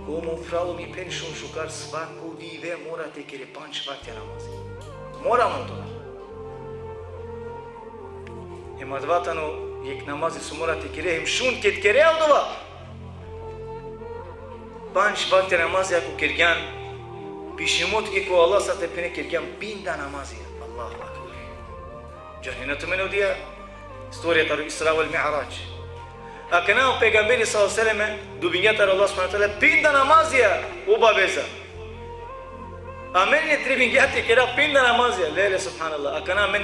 O mo phral, o mi phen, šun šukar, svako dive mora te kere panč vakte namazi. Mora mo to. Hem adava tano jekh namazi so mora te kere, hem šun ked kere odova. Panč vakte namazi ako kergjan, pišimo tuke ko Allah sa te phene kergjan pinda namazi. Allahu Akbar. Džanena tumen odija istorija taro Isra vel Mi'raj. Akana o pejgamberi sallallahu alejhi ve sellem dobingja taro Allah subhanehu ve teala pinda namazija obaveza. Amen ne trebingja te kera pinda namazija. Lele, subhanallah. Akana amen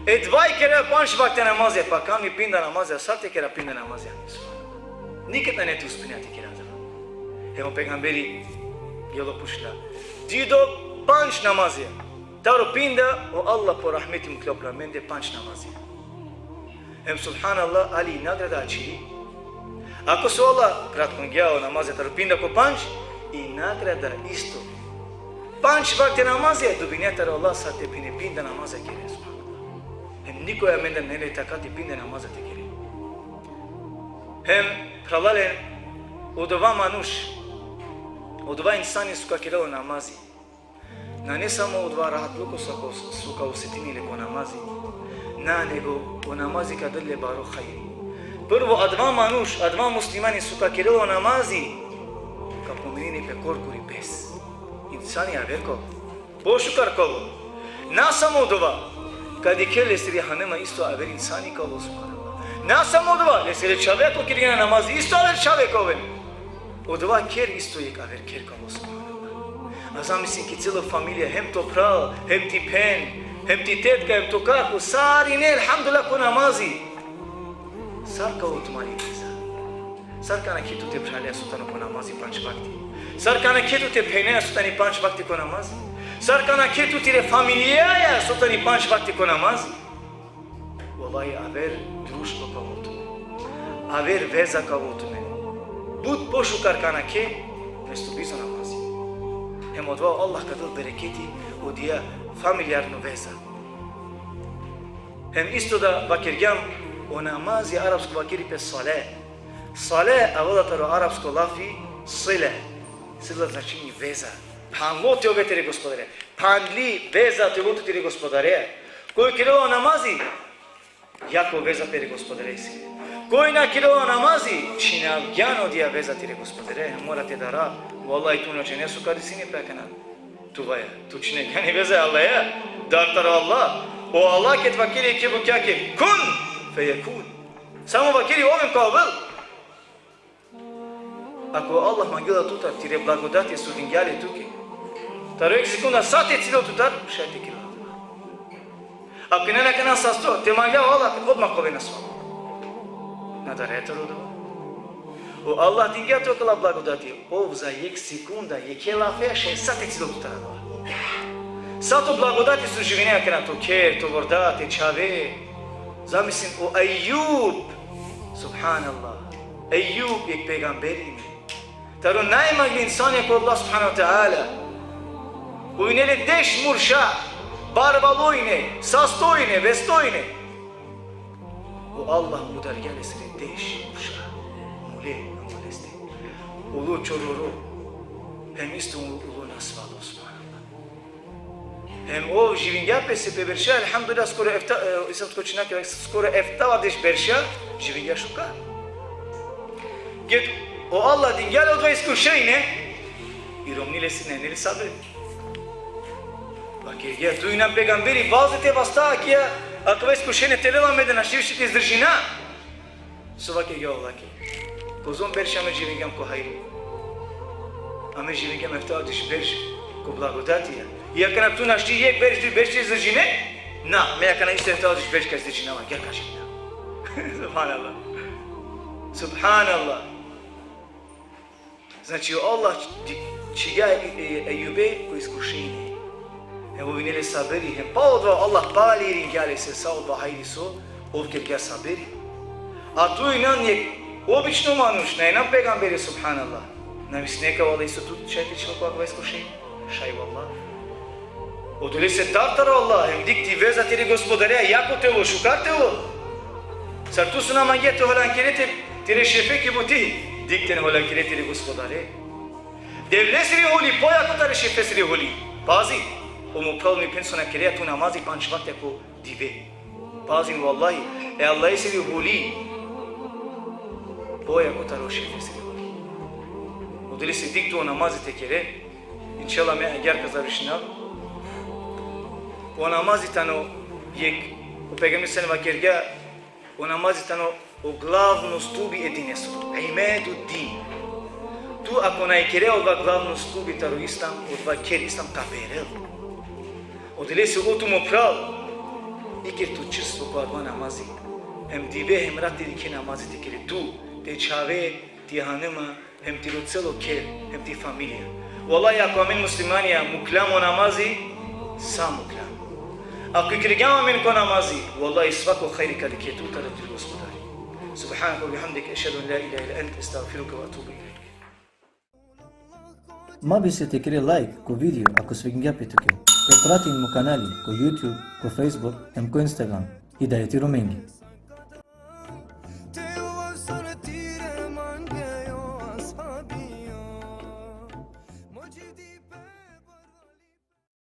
edvaj kera panč vakte namazija, pa kami pinda namazija, sar te kera pinda namazija. Subhanallah. Niked nane te uspinea te kera. Hem o pejgamberi gelo pučla: Dido, panč namazija. Taro pinda, o Allah po rahmeti mukhlja upral amende panč namazi. Hem subhanallah, ali i nagrada ačhili. Ako so Allah kratkongja o namazi taro pinda ko panč, i nagrada isto. Panč vakte namazi dobinea taro Allah sa te phene pinda namazi kere, subhanallah. Hem nikoj amendar nane le takati pinda namazi te kere. Hem, phralalen, odova manuš, odova insani so ka kerel o namazi, nane samo odova rahatluko so ka, so ka osetini le ko namazi. Na, nego o namazi ka del le baro hajri. Prvo, adava manuš, adava muslimani so ka kerel o namazi, ka pomenini pe korkori pes. Insani aver ka ovel. Pošukar ka ovel. Na samo odova. Ka dikhel lesiri hanuma, isto aver insani ka ovel, subhanallah. Na samo odova. Lesere čhave ko kergjan namazi, isto aver čhave ka oven. Odova kher isto jekh aver kher ka ovel, subhanallah. A zamislin ki celo familija, hem to phral, hem ti phen, hem ti tetka, hem to kako, sarine, elhamdulillah, ko namazi. Sar ka ovel tumari veza? Sar ka nakhe tute phralja so tano ko namazi panč vakti? Sar ka nakhe tute phenja so tani panč vakti ko namazi? Sar ka nakhe tu tire familijaja so tani panč vakti ko namazi? Vallahi, aver društvo ka ovel tumen. Aver veza ka ovel tumen. But pošukar ka nakhe, mesto bizo namazi. Hem odova Allah ka del bereketi odija familijarno veza. Hem isto da vakergjam, o namazi arapsko vakeri pe sale. Sale avela taro arapsko lafi sile. Sile značini veza. Phanlo te ove tere Gospodare. Phanli veza te ove tu tere Gospodare. Koj kerela o namazi, jako veza pere Gospodare isi. Koj na kerela o namazi, čhinavgjan odija veza tere Gospodare. Mora te dara. Vallahi, tu na džane so ka desini pe akana. Tuvaja, tu čhinegjan i veza e Allaheja. Dar taro Allah. O Allah ked vakeri jekhe bukjake: Kun, fejekun. Samo vakeri: Oven, ka ovel. Ako Allah mangela tutar, tire blagodati so dingja le tuke, taro jekh sekunda sa te cidel tutar, šaj te kerel. Ako nane akana sasto, te mangla o Allah, odma ka oven asva. Na dara taro odova. O Allah dingja tut akala blagodati, ov za jekh sekunda, jekhe lafe, šaj sa te cidel tutar adava. Sa to blagodati so živine akana, to kher, to vorda, te čhave. Zamislin o Ejub, subhanallah. Ejub jekh pejgamberi ine. Taro najmangli insanja ko Allah subhanahu ve teala. Ov ine le deš murša, barvalo ine, sasto ine, vesto ine. O Allah mudargja lesere deš murša. Mule, amo leste. Ulo čororo. Hem isto ulo nasvalo, subhanallah. Hem ov živingja pese pe berša, elhamdulillah, skoro efta, e, islam skočina ke, skoro eftavardeš berša, živingja šukar. Ked o Allah dingja le odova iskušenje, iromni lesi, nane le sabri. Vakergja: Tu injan pejgamberi, vazi te vasta, akija, akava iskušenje te lela, me da našti više te izdržina. So vakergja o Allah ke? Kozom berš amen živingjam ko hajri? Amen živingjam eftavardeš berš ko blagodatija. I akana tu našti jekh berš, duj berš te izdržine? Na, me akana isto eftavardeš berš ka izdržinav, agjaar ka živinav. Subhanallah. Subhanallah. Znači, o Allah či-, čhigja e, e, Ejube ko iskušenje. Hem ov ine le saberi, hem palo odova Allah pali iringja lese sa odova hajri so ov kergja saberi. A tu injan jekh obično manuš, na injan pejgamberi, subhanallah. Na misline ka, vallahi, isto tu šaj te čhinel ko akava iskušenje? Šaj, vallahi. Odolese dar taro Allah, hem dikh ti veza tire Gospodareja, jako te ovel, šukar te ovel. Sar tu so na mangea te holjankere te, tire šefe ki buti, dikh te na holjankere tire Gospodare. Devlesiri holi pojako taro šefesiri holi. Pazi, o mo phral, mi phen so na kerea tu namazi pandž vakti ko dive. Pazin, vallahi, e Allahesiri holi pojako taro šefesiri holi. Odolese dikh tu o namazi te kere. Inšallah, me agjaar ka završinav. O namazi tano jekh, o pejgamberi sallallahu alejhi ve sellem vakergja, o namazi tano o glavno stubi e dinesoro. Imaduddin. Tu ako na ikere odova glavno stubi taro islam, odova kher islam ka perel. Odolese o tu mo phral, iker tu čvrsto ko adava namazi. Hem dive hem rati dikhe namazi te kere tu, te čhave, ti hanuma, hem tiro celo kher, hem ti familija. Vallahi, ako amen muslimanja mukljam o namazi, sa mukljam. Ako ikergjam amen ko namazi, vallahi, svako hajri ka dikhe tu taro tiro Gospodari. Subhaneke ve bihamdike, ešhedu en la ilahe illa ente, estagfiruke ve etubu ilejk. Ma bister te kere like ko video ako svidingja pe tuke. Te pratin mo kanali ko YouTube, ko Facebook, hem ko Instagram. Hidajeti Romengi.